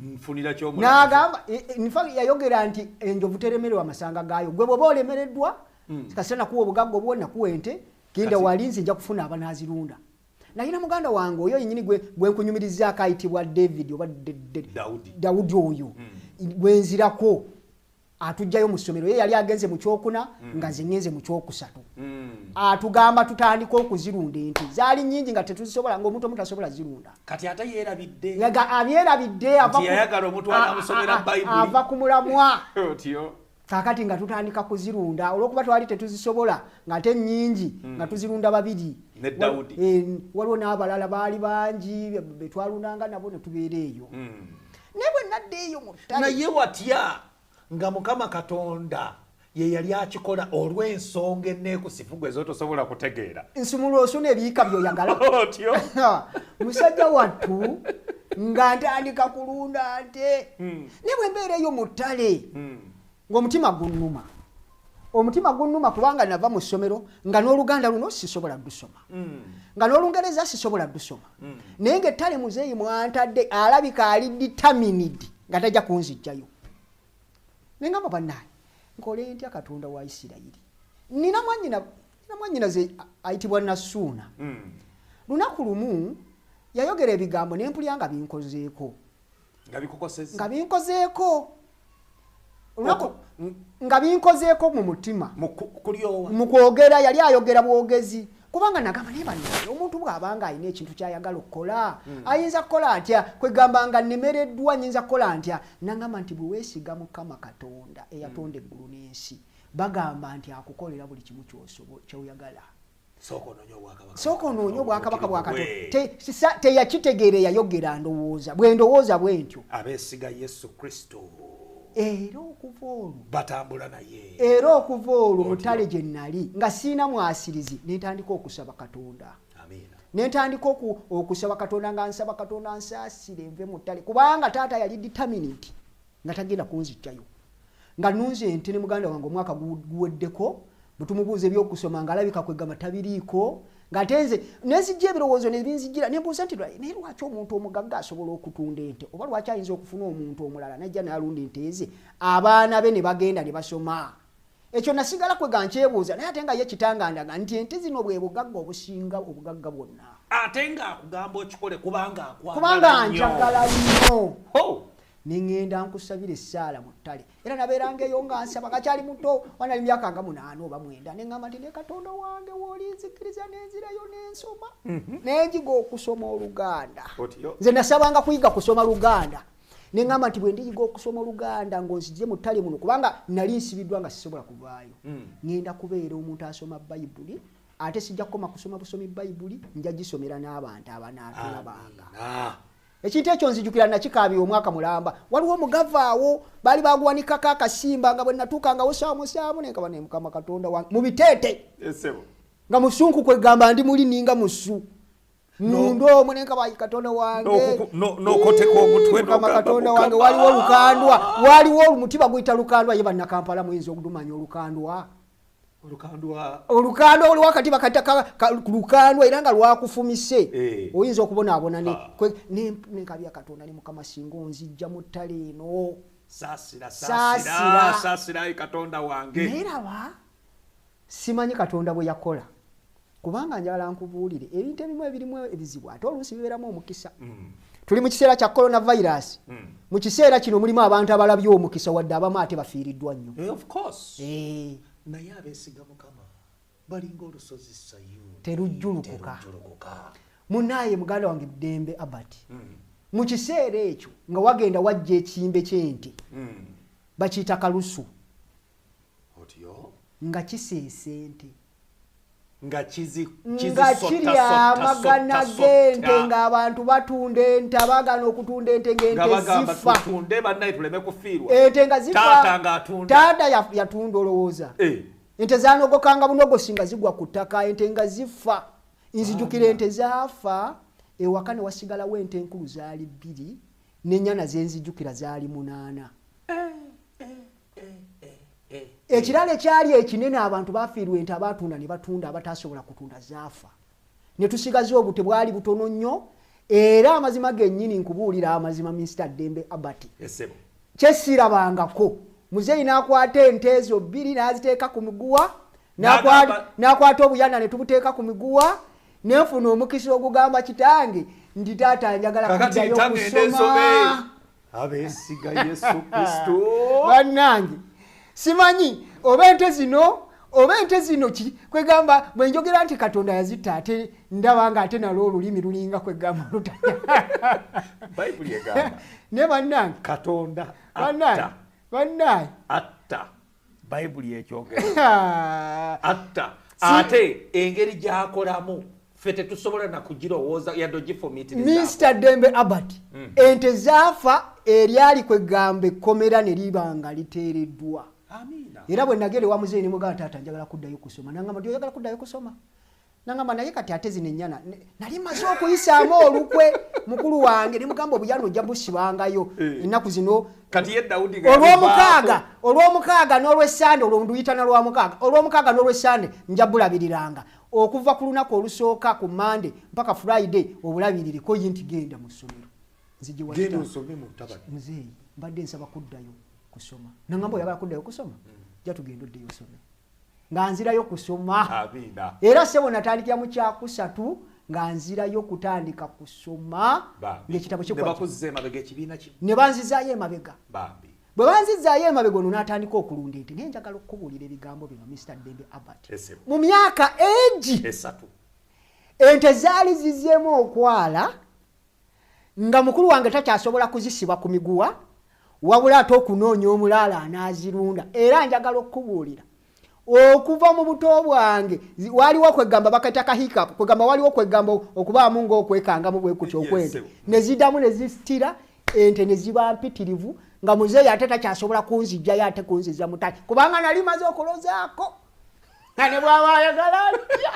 Speaker 2: Nfunira ky'omulaalo.
Speaker 3: N'agamba, in fact yayogera nti enjovu teremererwa amasanga gaayo, gwe bw'oba olemereddwa, kasita nakuwa obugagga obwo, nakuwa ente, genda wali, nze nja kufuna abanaazirunda. Nalina muganda wange oyo yennyini gwe nkunyumirizaako ayitibwa David oba
Speaker 2: Daudi.
Speaker 3: Daudi oyo gwenzirako, atujjayo mu ssomero. Ye yali agenze mu kyokuna, nga nze ngenze mu kyokusatu. Atugamba tutandike okuzirunda ente. Zaali nnyingi nga tetuzisobola, ng'omuntu omu tasobola zirunda.
Speaker 2: Kati ate yeerabidde.
Speaker 3: Yaga abyerabidde, ava
Speaker 2: Nti yayagala omutwala amusomera Bayibuli.
Speaker 3: ava ku mulamwa.
Speaker 2: Otyo.
Speaker 3: Kaakati nga tutandika kuzirunda, olw'okuba twali tetuzisobola ng'ate nnyingi, nga tuzirunda babiri.
Speaker 2: Ne Dawudi.
Speaker 3: Waliwo n'abalala baali bangi be twalundanga nabo ne tubeera eyo. Naye bwe nadda eyo mu ttale,
Speaker 2: Naye watya nga Mukama Katonda ye yali akikola olw'ensonga enneekusifu gwe z'otosobola kutegeera.
Speaker 3: Nsumulwa osuna ebiyiika by'oyagala.
Speaker 2: Otyo.
Speaker 3: Musajja wattu nga ntandika kulunda nte, naye bwe mbeera eyo mu ttale ng'omutima gunnuma, omutima gunnuma kubanga nava mu ssomero nga n'Oluganda luno sisobola ddusoma, nga n'Olungereza sisobola ddusoma, naye ng'ettale muzeeyi mwantadde alabika ali determined nga tajja kunzijjayo. Nengamba, bannaye, nkole ntya Katonda wa Isirayiri? Nina mwannyina, nina mwannyinaze ayitibwa Nassuuna. Lunaku lumu yayogera ebigambo nempulya nga binkozeeko.
Speaker 2: Nga bikukosezza.
Speaker 3: Nga binkozeeko olunaku, nga binkozeeko mu mutima.
Speaker 2: Mu kulyowa.
Speaker 3: Mu kwogera yali ayogera bwogezi, kubanga nagamba, naye bannaye, omuntu bw'abanga alina ekintu ky'ayagala okukola, ayinza kukola atya? Kwegamba nga nnemereddwa, nyinza kukola ntya? Nagamba nti bwe weesiga Mukama Katonda eyatonda eggulu n'ensi, bagamba nti akukolera buli kimu ky'oyagala.
Speaker 2: Sooka onoonye obwakabaka.
Speaker 3: Sooka onoonye obwakabaka bwa Katonda.
Speaker 2: Bwe.
Speaker 3: Teyakitegeera eyayogera, ndowooza bwe ndowooza bwe ntyo.
Speaker 2: Abeesiga Yesu Kristo
Speaker 3: Era okuva olwo
Speaker 2: batambula naye.
Speaker 3: Era okuva olwo mutale gye nali nga siina mwasirizi, nentandika okusaba Katonda.
Speaker 2: Amiina.
Speaker 3: Nentandika okusaba Katonda, nga nsaba Katonda nsaasire nve mu ttale, kubanga taata yali determined nga tagenda kunzijjayo. Nga nunze ente ne muganda wange omwaka guweddeko, bwe tumubuuza ebyokusoma ng'alabika kwegamba tabiriiko, ng'ate nze nenzijja ebirowoozo nebinzijira, nembuuza nti naye lwaki omuntu omugagga asobola okutunda ente, oba lwaki ayinza okufuna omuntu omulala najja n'alunda ente ze, abaana be ne bagenda ne basoma? Ekyo nasigala kwega nkyebuuza, naye ate nga ye kitangandaga nti ente zino bwe bugagga obusinga obugagga bwonna.
Speaker 2: Ate ng'akugamba okikole kubanga akwagala
Speaker 3: Kubanga
Speaker 2: nnyo.
Speaker 3: Njagala nnyo.
Speaker 2: Ho!
Speaker 3: Neŋŋenda nkusabira essaala mu ttale, era nabeeranga eyo nga nsaba nga kyali muto, wanali myaka nga 8 oba 9. Neŋŋamba nti ne Katonda wange wooli nzikiriza nenzirayo nensoma, nenjiga okusoma Oluganda.
Speaker 2: Otyo.
Speaker 3: Nze nasabanga kuyiga kusoma Luganda. Neŋŋamba nti bwe ndiyiga okusoma Oluganda ng'onzije mu ttale muno, kubanga nali nsibiddwa nga sisobola kuvaayo, ŋŋenda kubeera omuntu asoma Bayibuli, ate sijja kukoma kusoma busomi Bayibuli, nja gisomera n'abantu abanaatulabanga.
Speaker 2: Amiina.
Speaker 3: Ekintu ekyo nzijukira nakikaabira omwaka mulamba. Waliwo omugava awo baali baguwanikako akasimba, nga bwe natuukangawo saamu nenkaba ne Mukama Katonda wange mu biteete
Speaker 2: Esebo.
Speaker 3: nga musunku, kwegamba ndi muli ninga musu munda omwo, nenkaba ayi Katonda wange.
Speaker 2: N'okoteka omutwe
Speaker 3: Mukama
Speaker 2: n'ogamba,
Speaker 3: Katonda wange.
Speaker 2: Mukama.
Speaker 3: Waliwo olukandwa, waliwo omuti baguyita lukandwa. Ye Bannakampala muyinza okudumanya olukandwa.
Speaker 2: Olukandwa.
Speaker 3: Olukandwa, waliwo akati bakayita lukandwa, era nga lwakufumise, oyinza okubonaabona.
Speaker 2: Ah.
Speaker 3: Nenkabya Katonda ne Mukama, singa onzijja mu ttale eno.
Speaker 2: Saasira.
Speaker 3: Saasira.
Speaker 2: Saasira, saasira ayi Katonda wange.
Speaker 3: Naye raba, simanyi Katonda bwe yakola, kubanga njagala nkubuulire ebintu ebimu ebirimu ebizibu ate oluusi bibeeramu omukisa. Tuli mu kiseera kya coronavirus. Mu kiseera kino mulimu abantu abalabye omukisa, wadde abamu ate bafiiriddwa nnyo.
Speaker 2: Of course. Naye abeesiga Mukama balinga olusozi Sayuuni.
Speaker 3: Terujjulukuka.
Speaker 2: Terujjulukuka.
Speaker 3: Munaaye muganda wange Ddembe Abat, mu kiseera ekyo nga wagenda wajja ekimbe ky'ente, bakiyita kalusu.
Speaker 2: Otyo.
Speaker 3: Nga kiseesa ente,
Speaker 2: nga
Speaker 3: nga kiri amagana g'ente, ng'abantu batunda ente, abaagala okutunda ente, ng'ente zifa.
Speaker 2: Tutunde bannaye tuleme kufiirwa.
Speaker 3: Ente nga zifa.
Speaker 2: Taata ng'atunda.
Speaker 3: Taata yatunda olowooza. Ente zanogokanga bunogosi nga zigwa ku ttaka, ente nga zifa. Nzijukira ente zaafa ewaka ne wasigalawo ente enkulu zaali 2 n'ennyana zenzijukira zaali 8. Ekirala ekyali ekinene, abantu bafiirwa ente, abatunda ne batunda, abatasobola kutunda zaafa, ne tusigaza obute bwali butono nnyo. Era amazima gennyini nkubuulira amazima, Mr Ddembe Abati,
Speaker 2: Esebo.
Speaker 3: Kyesirabangako muzeeyi n'akwata ente ezo 2 n'aziteeka ku miguwa, n'akwata obuyana ne tubuteeka ku miguwa, nenfuna omukisa ogugamba kitange nti taata njagala
Speaker 2: Kakati
Speaker 3: kuddayo
Speaker 2: kitange
Speaker 3: kusoma.
Speaker 2: ensome. Abeesiga Yesu Kristo.
Speaker 3: Bannange, simanyi oba ente zino, oba ente zino ki, kwegamba bwe njogera nti Katonda yazitta, ate ndaba nga ate nalwo olulimi lulinga kwegamba olutanya.
Speaker 2: Bayibuli egamba.
Speaker 3: Ne bannange.
Speaker 2: Katonda
Speaker 3: Bannange,
Speaker 2: atta.
Speaker 3: bannange.
Speaker 2: Atta. Bayibuli ekyogera. Atta. Ate engeri gy'akolamu ffe tetusobola na kugirowooza yadde ogifumiitiriza.
Speaker 3: Mr Ddembe Abati, ente zaafa eryali kwegamba ekkomera ne liba nga liteereddwa.
Speaker 2: Amiina.
Speaker 3: Era bwe nagenda ewa muzeeyi ne mugamba, taata njagala kuddayo kusoma. Nangamba nti oyagala kuddayo kusoma? Nangamba naye kati ate zino ennyana, nali maze okuyisaamu olukwe mukulu wange ne mugamba obuyana ojja busibangayo ennaku zino.
Speaker 2: Kati ye Dawudi nga yabivaako.
Speaker 3: Olw'omukaaga n'olwessande, olwo nduyita na lwamukaaga, olw'omukaaga n'olwessande nja bulabiriranga. Okuva ku lunaku olusooka ku Monday mpaka Friday obulabirireko ye nti genda mu ssomero. Nzije wa
Speaker 2: Genda
Speaker 3: kitange.
Speaker 2: osome mu mutabani.
Speaker 3: Muzeeyi, mbadde nsaba kuddayo kusoma. Nangamba oyagala kuddayo kusoma? Jja tugende oddeyo osome. Nga nzirayo kusoma.
Speaker 2: Amiina.
Speaker 3: Era ssebo natandikira mu kyakusatu nga nzirayo kutandika kusoma.
Speaker 2: Bambi.
Speaker 3: Ng'ekitabo
Speaker 2: Ne
Speaker 3: kikwata.
Speaker 2: bakuzza emabega ekibiina kimu.
Speaker 3: Ne banzizaayo emabega.
Speaker 2: Bambi.
Speaker 3: Bwe banzizaayo emabega ono n'atandika okulunda ente. Naye njagala okukubuulira ebigambo bino, Mr Ddembe Abati.
Speaker 2: Esebo.
Speaker 3: Mu myaka egi
Speaker 2: 3.
Speaker 3: ente zaali zizzeemu okwala nga mukulu wange takyasobola kuzisiba ku miguwa, wabula ate okunoonya omulaala anaazirunda. Era njagala okukubuulira okuva mu buto bwange waliwo okwegamba bakayita ka hiccup, kwegamba waliwo okwegamba okubaamu ng'okwekangamu bwe kutyo okw'ente. Ne ziddamu ne zisitira ente ne ziba mpitirivu nga muzeeyi ate takyasobola kunzijjayo ate kunziza mutale kubanga nali maze okulozaako. Nga ne bw'aba ayagala atya?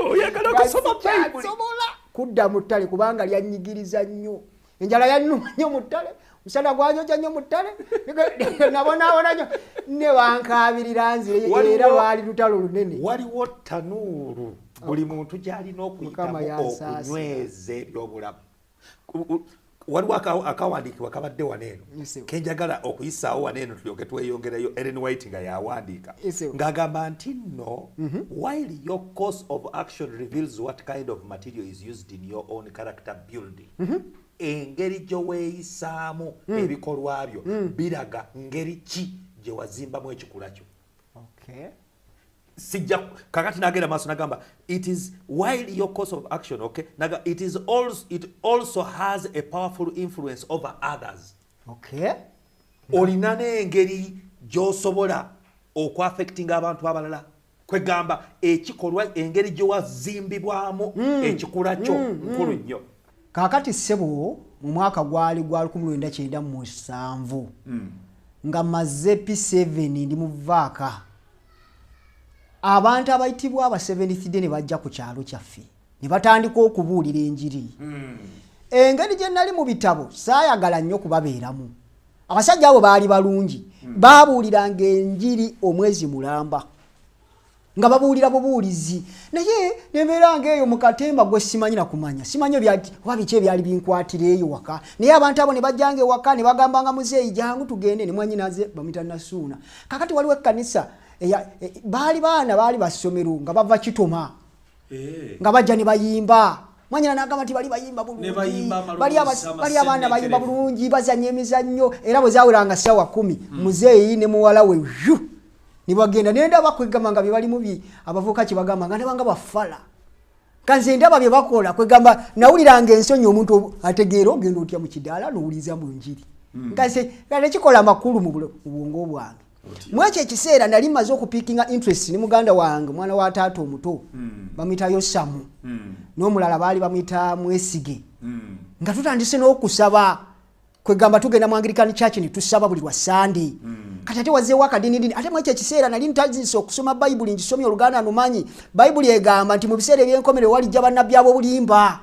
Speaker 2: Oyagala
Speaker 3: Nga
Speaker 2: kusoma Bayibuli.
Speaker 3: sikyasobola kudda mu ttale kubanga lyannyigiriza nnyo. Enjala yannuma nnyo mu ttale, omusana gwanjokya nnyo mu ttale, nabonaabona nnyo, ne bankaabirira nzire, era lwali lutalo lunene.
Speaker 2: Waliwo ttanuulu buli muntu gy'alina okuyitamu
Speaker 3: Mukama yansaasira.
Speaker 2: okunyweza ebyobulamu. Waliwo akawandiikibwa kabadde wano eno.
Speaker 3: Yes, sir.
Speaker 2: Ke njagala okuyisaawo wano eno tulyoke tweyongereyo. Ellen White nga yawandiika.
Speaker 3: Yes, sir.
Speaker 2: Ng'agamba nti nno, while your course of action reveals what kind of material is used in your own character building, engeri gye weeyisaamu ebikolwa byo biraga ngeri ki gye wazimbamu ekikula kyo. Sijja kakati nagenda maaso nagamba it is while your course of action, okay, naga it is also, it also has a powerful influence over others. Olina n'engeri gy'osobola okuaffectinga abantu abalala, kwegamba ekikolwa engeri gye wazimbibwamu ekikula kyo nkulu nnyo.
Speaker 3: Kaakati ssebo mu mwaka gwali gwa 1997 nga maze P7 ndi mu vaaka, abantu abayitibwa aba Seventh Day ne bajja ku kyalo kyaffe ne batandika okubuulira enjiri. Engeri gye nali mu bitabo saayagala nnyo kubabeeramu. Abasajja abo baali balungi, baabuuliranga enjiri omwezi mulamba nga babuulira bubuulizi, naye nembeera ng'eyo mu katemba gwe simanyi na kumanya, simanyi oba biki ebyali binkwatira eyo waka. Naye abantu abo ne bajjanga ewaka ne bagambanga muzeeyi jangu tugende, ne mwannyinaze bamuyita Nasuuna. Kaakati waliwo ekkanisa baali baana baali bassomero nga bava Kitoma. Nga bajja ne bayimba. Mwannyina n'agamba nti bali bayimba bulungi.
Speaker 2: Ne bayimba amaloboozi
Speaker 3: Bali abaana bayimba
Speaker 2: amasenneekerevu.
Speaker 3: bulungi, bazannya emizannyo. Era bwe zaweranga ssaawa 10, muzeeyi ne muwala we yu ne bagenda. Ne ndaba kwegamba nga bye balimu abavubuka kye bagamba nga ndaba nga bafala. Nga nze ndaba bye bakola, kwegamba nawuliranga ensonyi omuntu ategeera ogenda otya mu kidaala n'owuliriza mu njiri. Nga nze, nga tekikola makulu mu bwongo bwange. Mwekyo ekiseera nali maze okupiikinga interest ne muganda wange, omwana wa taata omuto, bamuyita Yosamu, n'omulala baali bamuyita Mwesige, nga tutandise n'okusaba, kwegamba tugenda mu Anglican Church ne tusaba buli lwa Sande. Kati ate wazeewo akadinidini. Ate mwekyo ekiseera nali ntandise okusoma Bayibuli, ngisomye Oluganda, numanyi Bayibuli egamba nti mu biseera ebyenkomerero walijja bannabbi ab'obulimba.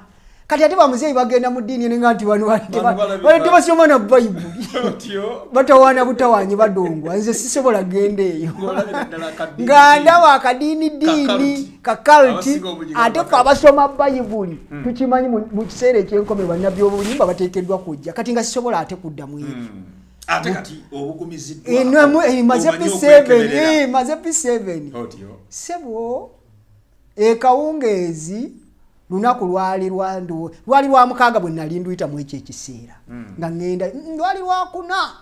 Speaker 3: Kati ate bamuzeeyi bagenda mu ddiini eno nga nti bano bali tebasoma na Bayibuli, batawaana butawaanyi, badongwa, nze sisobola genda eyo. Nga ndaba akadiini diini kakalti, ate fe abasoma Bayibuli tukimanyi mu kiseera ekyenkomero bannabbi obulimba bateekeddwa kujja. Kati nga sisobola ate kuddamu ebyo.
Speaker 2: Ate kati obugumiziddwa,
Speaker 3: maze P7, maze P7 sebo. Ekawungeezi lunaku lwali lwali lwa mukaaga bwe nali nduyita mu ekyo ekiseera, nga ŋŋenda, lwali lwakuna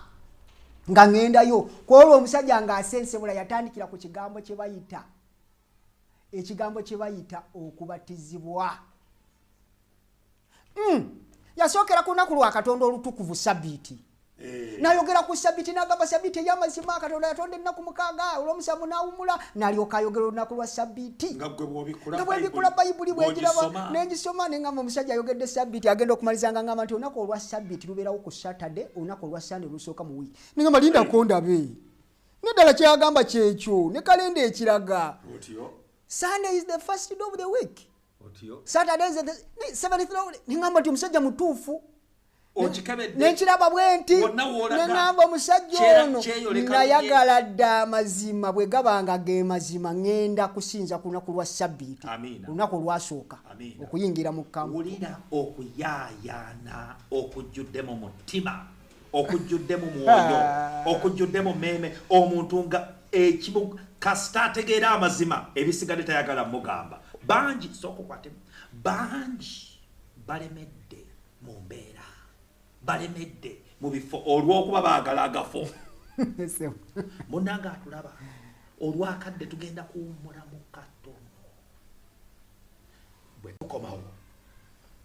Speaker 3: nga ŋŋendayo kwolwo. Omusajja ng'asensebula yatandikira ku kigambo kye bayita, ekigambo kye bayita okubatizibwa. Yasookera ku lunaku lwa Katonda olutukuvu, Sabiiti. Nayogera ku Sabiti, nagamba Sabiti ey'amazima, Katonda yatonda ennaku 6, olwomusanvu n'awumula, n'alyoka ayogera olunaku lwa Sabiti.
Speaker 2: Nga
Speaker 3: bwebikula Bayibuli, bwegiraba nengisoma, neŋamba omusajja ayogedde Sabiti, agenda okumaliza nga ngamba nti olunaku olwa Sabiti lubeerawo ku Saturday, olunaku olwa Sande lusooka mu wiiki. Neŋamba lindako ndabe neddala kyeyagamba kyekyo ne kalenda ekiraga. Sunday is the first day of the week, Saturday is the seventh day. Neŋamba nti omusajja mutuufu, nenkiraba bwe nti, neŋŋamba omusajja ono nayagala dda amazima. Bwe gabanga ge mazima, ŋŋenda kusinza ku lunaku lwa Sabbiiti, olunaku olwasooka okuyingira mu kampu.
Speaker 2: Wulira okuyaayaana okujjudde mu mutima, okujjudde mu mwoyo, okujjudde mu mmeeme. Omuntu nga ekimu kasita ategeera amazima, ebisigadde tayagala mugamba. Bangi, sooka okwate, bangi balemedde mu mbeera, balemedde mu bifo olw'okuba baagala agafo. Munnange atulaba, olwakadde tugenda kuwummulamu katono, bwe tukomawo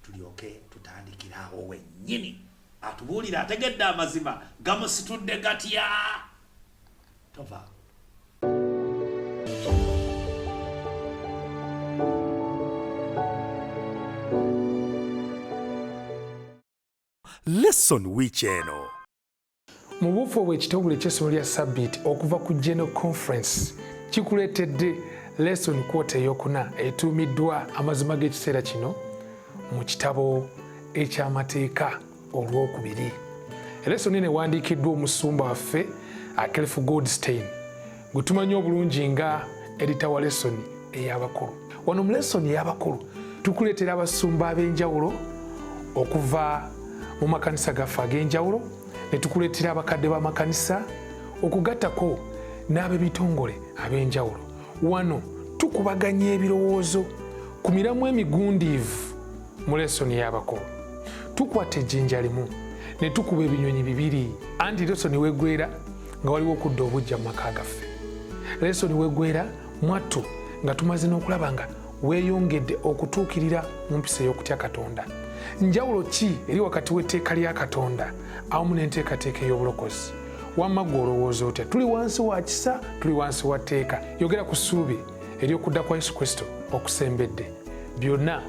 Speaker 2: tulyoke tutandikira awo wennyini atubuulire ategedde amazima gamusitudde gatya. Tova.
Speaker 1: Lesson wiiki eno.
Speaker 5: Mu buufu obwo, ekitongole eky'essomero lya Sabbiiti okuva ku General Conference kikuleetedde lesson quarter eyokuna etuumiddwa Amazima g'ekiseera kino mu kitabo eky'Amateeka Olwokubiri. Lesson eno ewandiikiddwa omusumba waffe Akelf Goldstein, gwe tumanyi obulungi nga editor wa lesson ey'abakulu. Wano mu lesson ey'abakulu tukuleetera abasumba ab'enjawulo okuva mu makanisa gaffe ag'enjawulo, ne tukuleetera abakadde b'amakanisa okugattako n'ab'ebitongole ab'enjawulo. Wano tukubaganya ebirowoozo ku miramu emigundiivu. Mu lesoni y'abakulu tukwata ejjinja limu ne tukuba ebinyonyi bibiri, anti lesoni wegwera nga waliwo okudda obujja mu maka gaffe, lesoni wegwera mwattu nga tumaze n'okulaba nga weeyongedde okutuukirira mu mpisa ey'okutya Katonda. Njawulo ki eri wakati w'etteeka lya Katonda awamu n'enteekateeka ey'obulokozi? Wamma gwe olowooza otya? Tuli wansi wa kisa, tuli wansi wa tteeka? Yogera ku ssuubi ery'okudda kwa Yesu Kristo okusembedde. Byonna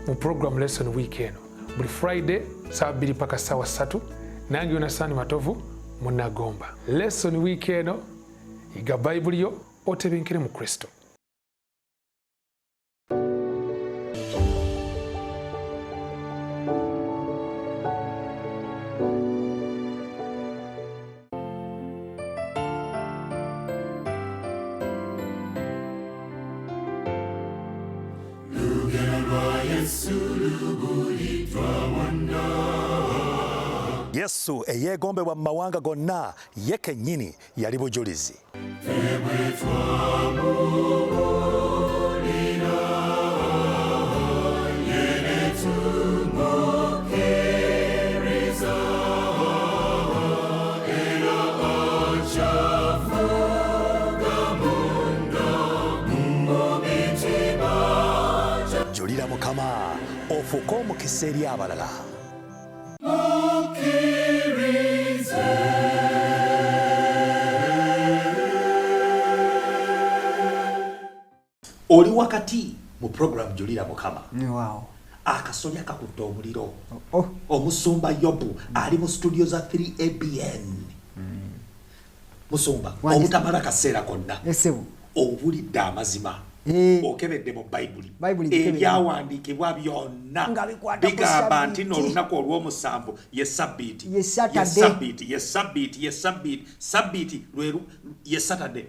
Speaker 5: mu program lesson week eno, buli Friday saawa 2 paka saawa 3, nange Yonasani Matovu munagomba. Lesson week eno, yiga Bayibuli yo otebenkere mu Kristo.
Speaker 1: Yesu eyeegombebwa mu mawanga gonna, ye kennyini yali bujulizi. Julira Mukama ofuuke omukisa eri abalala.
Speaker 2: Oli wakati mu program Julira Mukama.
Speaker 3: Wow.
Speaker 2: Akasolya kakutta omuliro. Omusumba Yobu ali mu studio za 3ABN. Musumba, obutamala kaseera konna.
Speaker 3: Esebo.
Speaker 2: Obulidde amazima. Okebedde mu Bayibuli. Ebyawandiikibwa byonna bigamba nti n'olunaku olw'omusanvu ye Sabbiiti.
Speaker 3: Ye Saturday.
Speaker 2: Ye Sabbiiti, ye Sabbiiti, ye Sabbiiti. Sabbiiti lweru ye Saturday.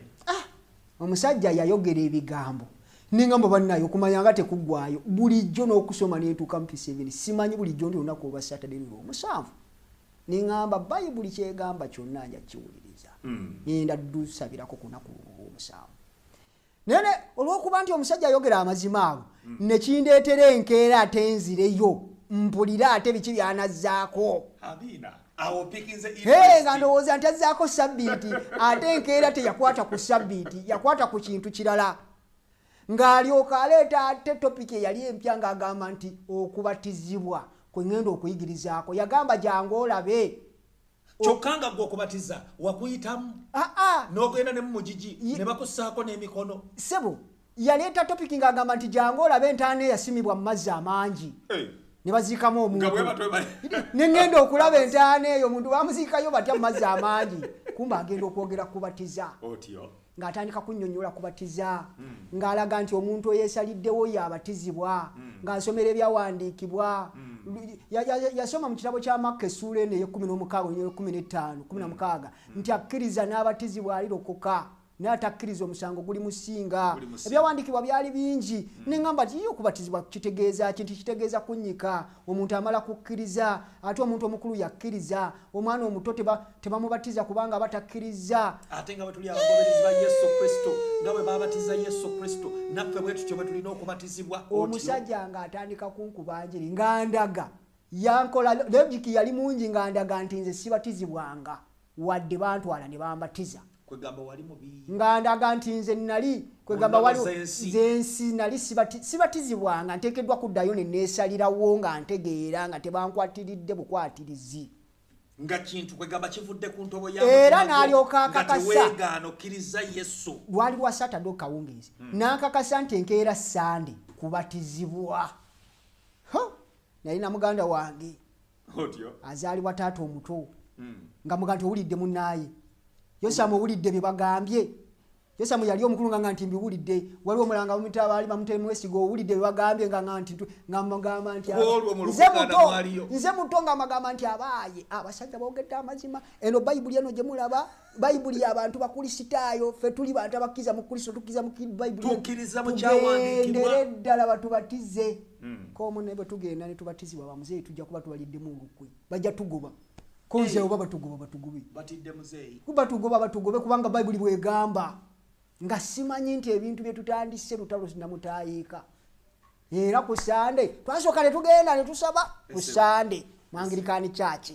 Speaker 3: Omusajja yayogera ebigambo. Ningamba bannaye okumanya nga tekuggwayo bulijjo n'okusoma n'entuuka mu P7 simanyi bulijjo nti olunaku olwa Saturday lwe omusanvu. Ningamba Bayibuli kyegamba kyonna nja kiwuliriza. Ngenda ddusabirako ku lunaku olw'omusanvu. Naye olw'okuba nti omusajja ayogera amazima ago ne kindeetera enkeera ate nzireyo mpulire ate biki by'anazzaako.
Speaker 2: Amiina. Awo pikinze interest.
Speaker 3: Nga ndowooza nti azzaako Sabbiiti ate enkeera teyakwata ku Sabbiiti, yakwata ku kintu kirala. Ng'alyoka aleeta ate topiki eyali empya ng'agamba nti okubatizibwa kwe ŋŋenda okuyigirizaako. Yagamba jangu olabe.
Speaker 2: Kyokka nga ggwe okubatiza wakuyitamu n'ogenda ne mu mugigi ne bakussaako n'emikono.
Speaker 3: Ssebo yaleeta topiki ng'agamba nti jangu olabe entaana eyasimibwa mu mazzi amangi ne baziikamu omuntu. Ne ŋŋenda okulaba entaana eyo omuntu bamuziikayo batya mu mazzi amangi, kumbe agenda okwogera kubatiza.
Speaker 2: Otyo.
Speaker 3: Ng'atandika kunnyonnyola kubatiza, ng'alaga nti omuntu eyeesaliddewo y'abatizibwa, ng'asomera ebyawandiikibwa. Yasoma mu kitabo kya Makka essuula eno ey'e 16 15 16 nti akkiriza n'abatizibwa alirokoka, naye atakkiriza omusango guli musinga. Ebyawandiikibwa byali bingi. Ne ŋŋamba nti ye okubatizibwa kitegeeza ki? Nti kitegeeza kunnyika. Omuntu amala kukkiriza, ate omuntu omukulu yakkiriza, omwana omuto tebamubatiza kubanga aba takkiriza.
Speaker 2: Ate nga bwe tuli abagoberezi ba Yesu Kristo, nga bwe baabatiza Yesu Kristo, naffe bwe tutyo bwe tulina okubatizibwa.
Speaker 3: Omusajja ng'atandika kunkuba njiri ng'andaga, yankola logic yali mungi ng'andaga nti nze sibatizibwanga wadde bantwala ne bambatiza.
Speaker 2: Kwegamba wali mubi.
Speaker 3: Ng'andaga nti nze nali kwegamba wali nze nali sibatizibwanga, nteekeddwa kuddayo ne neesalirawo nga ntegeera nga tebankwatiridde bukwatirizi.
Speaker 2: Nga kintu kwegamba kivudde ku ntobo ya
Speaker 3: era n'alyoka akakasa.
Speaker 2: Nga teweegaana okkiriza Yesu.
Speaker 3: Lwali lwa Saturday kawungeezi. N'akakasa nti enkeera Sande kubatizibwa. Nalina muganda wange.
Speaker 2: Otyo.
Speaker 3: Azaalibwa taata omuto. Nga mugamba nti owulidde munnaaye. Yosamu owulidde bye bagambye. Yosamu yali omukulu nga nti mbiwulidde. Waliwo omulanga bamuyita baali bamutema owulidde bye bagambye nga nti nga mugamba nti nze muto nga magamba nti abaaye abasajja boogedde amazima. Eno Bayibuli eno gye mulaba, Bayibuli y'abantu bakulisitaayo, ffe tuli bantu abakkiriza mu Kristo, tukkiriza mu Bayibuli.
Speaker 2: Tukkiriza mu kyawandiikibwa.
Speaker 3: Tugendere ddala batubatize. Ko ne bwe tugenda ne tubatizibwa bamuzeeyi tujja kuba tubaliddemu olukwe. Bajja tugoba. Konze oba batugoba batugube.
Speaker 2: Batidde muzeeyi.
Speaker 3: Kuba tugoba batugube kubanga Bayibuli bw'egamba. Nga simanyi nti ebintu bye tutandise lutalo namutaayiika. Era ku Sande twasooka ne tugenda ne tusaba ku Sande mu Anglican Church.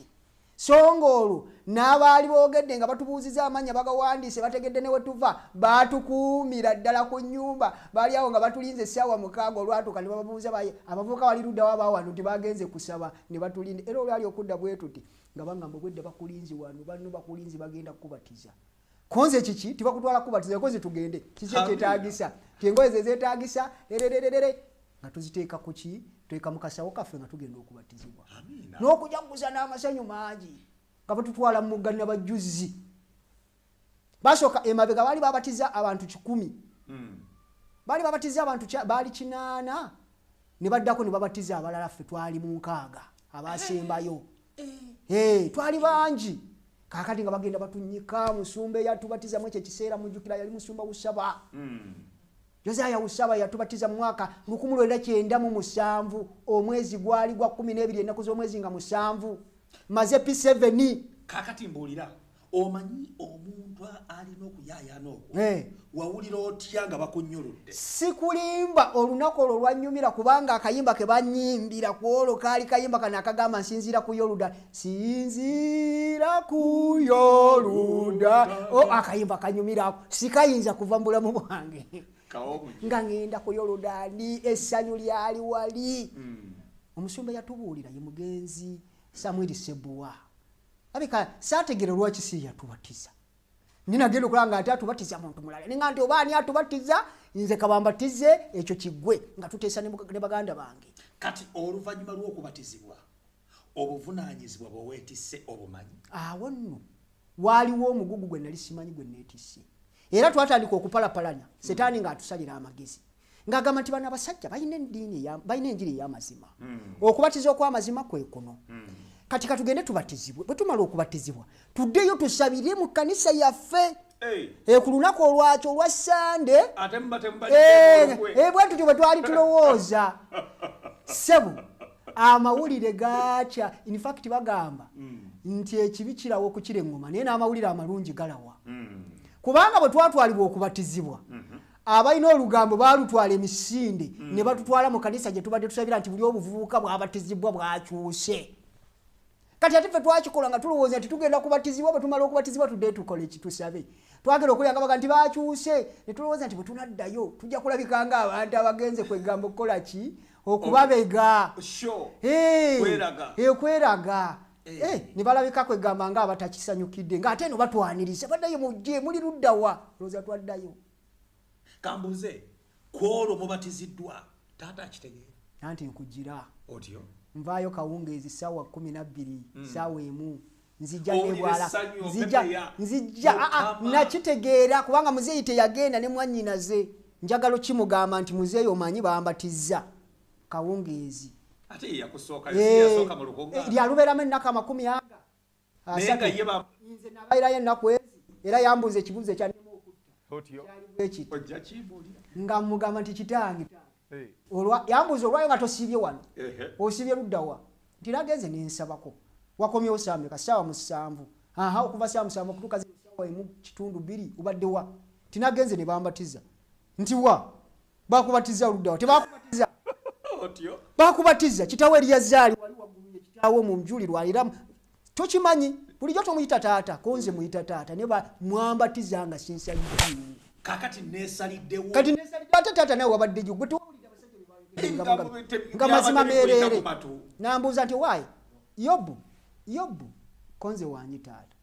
Speaker 3: So ng'olwo n'abaali boogedde nga batubuuziza amannya bagawandiise bategedde ne we tuva, baatukuumira ddala ku nnyumba. Baali awo nga batulinze essaawa 6 olwatuuka ne bababuuza abavubuka bali ludda wa baawano nti bagenze kusaba ne batulinda. Era olwali okudda bwe tuti nga bangamba obwedda bakulinze wano, banno bakulinze bagenda kukubatiza. Konze kiki tibakutwala kubatiza, konze tugende kiki ekyetaagisa ti engoye ze zeetaagisa lerererere nga tuziteeka ku ki, tuteeka mu kasawo kaffe nga tugenda okubatizibwa. N'okujaguza n'amasanyu mangi nga batutwala mu mugga Nabajjuzi. Basooka emabega baali babatiza abantu 100. Baali babatiza abantu baali 8 ne baddako ne babatiza abalala, ffe twali mu 6 abasembayo. Twali bangi. Kaakati nga bagenda batunyika, musumba eyatubatiza mu ekyo ekiseera mujjukira yali musumba Usaba. Josiah Usaba yatubatiza mu mwaka 1997, omwezi gwali gwa 12, ennaku z'omwezi nga 7, maze P7.
Speaker 2: Kaakati mbuulira, omanyi omuntu alina okuyaayaana okwo, wawulira otya nga bakunnyuludde?
Speaker 3: Sikulimba, olunaku olwo lwannyumira kubanga akayimba ke bannyimbira ku olwo kaali kayimba kano akagamba nsinziira ku Yoluda, sinziira ku Yoluda. Akayimba kanyumirako, sikayinza kuva mu bulamu bwange. Nga ŋŋenda ku Yoludaani, essanyu lyali wali. Omusumba yatubuulira ye mugenzi Samuel Ssebuwa. Abika saategeera lwaki si yatubatiza. Nina genda okulaba nga ate atubatiza muntu mulala. Ninga nti oba ani atubatiza Nze kabambatize ekyo kiggwe, nga tuteesa ne baganda bange.
Speaker 2: Kati oluvannyuma lw'okubatizibwa, obuvunaanyizibwa bwe weetisse obumanyi?
Speaker 3: Awo nno waaliwo omugugu gwe nali simanyi gwe neetisse, era twatandika okupalapalanya. Setaani ng'atusalira amagezi, ng'agamba nti bano abasajja balina eddiini, balina enjiri ey'amazima, okubatiza okw'amazima kwe kuno. Kati katugende tubatizibwe, bwe tumala okubatizibwa tuddeyo tusabire mu kkanisa yaffe. Ku lunaku olwakyo olwa Sande.
Speaker 2: Ate muba temubalidde olukwe.
Speaker 3: Bwe tutyo bwe twali tulowooza. Ssebo, amawulire gaakya. In fact bagamba nti ekibi kirawa okukira eŋŋoma, naye n'amawulire amalungi galawa, kubanga bwe twatwalibwa okubatizibwa, abalina olugambo baalutwala emisinde ne batutwala mu kanisa gye tubadde tusabira nti buli obuvubuka bwabatizibwa bwakyuse. Kati ate ffe twakikola nga tulowooza nti tugenda kubatizibwa, bwe tumala okubatizibwa tudde tukole ki? Tusabe. Twagenda okulya nga baga nti bakyuse, ne tulowooza nti bwe tunaddayo tujja kulabika nga abantu abagenze kwegamba okukola ki? Okubabega.
Speaker 2: Kweraga.
Speaker 3: Kweraga. Ne balabika kwegamba nga abatakisanyukidde, ng'ate eno batwaniriza, baddayo mujje muli luddawa? Lowooza twaddayo.
Speaker 2: Kambuuze, kwolwo mubatiziddwa, taata akitegeera?
Speaker 3: Anti nkugira.
Speaker 2: Otyo.
Speaker 3: Nvaayo kawungeezi ssaawa 12, ssaawa 1, nzija
Speaker 2: Owulira
Speaker 3: nebwala.
Speaker 2: essanyu,
Speaker 3: Nzija,
Speaker 2: opepeya.
Speaker 3: nzija,
Speaker 2: Mukama.
Speaker 3: Nakitegeera kubanga muzeeyi teyagenda ne mwannyinaze. Njagala okimugamba nti muzeeyi omanyi bambatizza kawungeezi.
Speaker 2: Ate ye yakusooka, yasooka mu lukuŋŋaana.
Speaker 3: Lyalubeeramu ennaku amakumi aga
Speaker 2: Naye nga
Speaker 3: asatu.
Speaker 2: ye ba-
Speaker 3: Nze nabeerayo ennaku ezi, era yambuuza ekibuuzo ekyannema okutta.
Speaker 2: Otyo.
Speaker 3: Kyali bwe kiti.
Speaker 2: Ojja kimbuulira.
Speaker 3: Nga mugamba nti kitange, yambuuza olwayo nga tosiibye wano, osiibye luddawa? Nti nagenze nensabako. Wakomyewo ssaawa mmeka? Ssaawa 7. Aha, okuva ssaawa 7 okutuuka zino ssaawa 1.5 2 obadde wa? Nti nagenze ne bambatiza. Nti wa bakubatiza luddawa? Tebakubatiza.
Speaker 2: Otyo.
Speaker 3: Bakubatiza kitawe Eriyazaali wali waggulu, ye kitaawe mu njulirwa, era tokimanyi bulijjo tomuyita taata, konze muyita taata, naye mwambatiza nga sinsaliddeo.
Speaker 2: Kakati neesaliddewo.
Speaker 3: Kati nesalidde, ate taata nawe wabadde gyo gwe tewawulidde abasajja bye bayogedde nga mazima
Speaker 2: byabadde bikuyita
Speaker 3: meereere.
Speaker 2: ku matu.
Speaker 3: Nambuuza nti waayi Yobu, Yobu konze wanyi taata,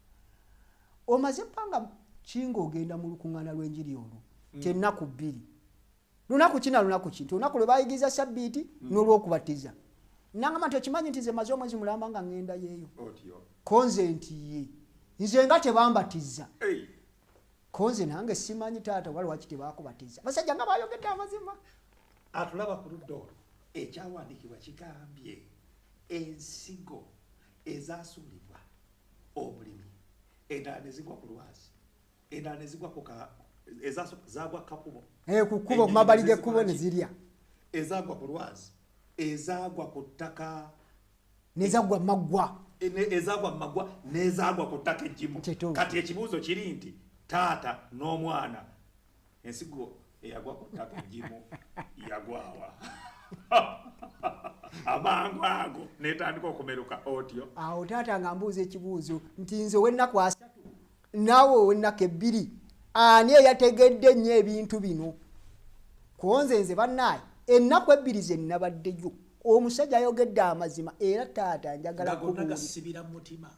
Speaker 3: omaze ebbanga kinga ogenda mu lukuŋŋaana lw'enjiri olwo? Kyennaku 2, lunaku kina, lunaku ki? Nti olunaku lwe bayigiriza sabbiiti n'olwokubatiza. Nangamba nti okimanyi nti nze maze omwezi mulamba nga ŋŋenda yeeyo?
Speaker 2: Otyo.
Speaker 3: Konze nti ye nze nga tebambatiza. Konze nange simanyi taata oba lwaki tebakubatiza, basajja nga bayogedde amazima.
Speaker 2: Atulaba ku ludda olwo, ekyawandiikibwa kigambye ensigo ezasuulibwa omulimi, endala ne zigwa ku lwazi, endala ne zigwa ku zagwa kakubo.
Speaker 3: Ku kkubo, ku mabbali g'ekkubo ne zirya.
Speaker 2: Ezagwa ku lwazi, ezagwa ku ttaka
Speaker 3: Nezaggwa maggwa.
Speaker 2: Ezagwa mu maggwa n'ezagwa ku ttaka eggimu.
Speaker 3: Kituufu.
Speaker 2: Kati ekibuuzo kiri nti taata n'omwana, ensigo eyagwa ku ttaka eggimu yagwawa amangu ago netandika okumeruka? Otyo.
Speaker 3: Awo taata nga mbuuza ekibuuzo nti nze ow'ennaku 30 naawe ow'ennaku 2, ani eyategedde ennyo ebintu bino? Konze nze bannaaye ennaku 2 ze nabaddeyo, omusajja ayogedde amazima, era taata njagala
Speaker 2: Nga gonna
Speaker 3: kubuulira.
Speaker 2: Gasibira mu mutima.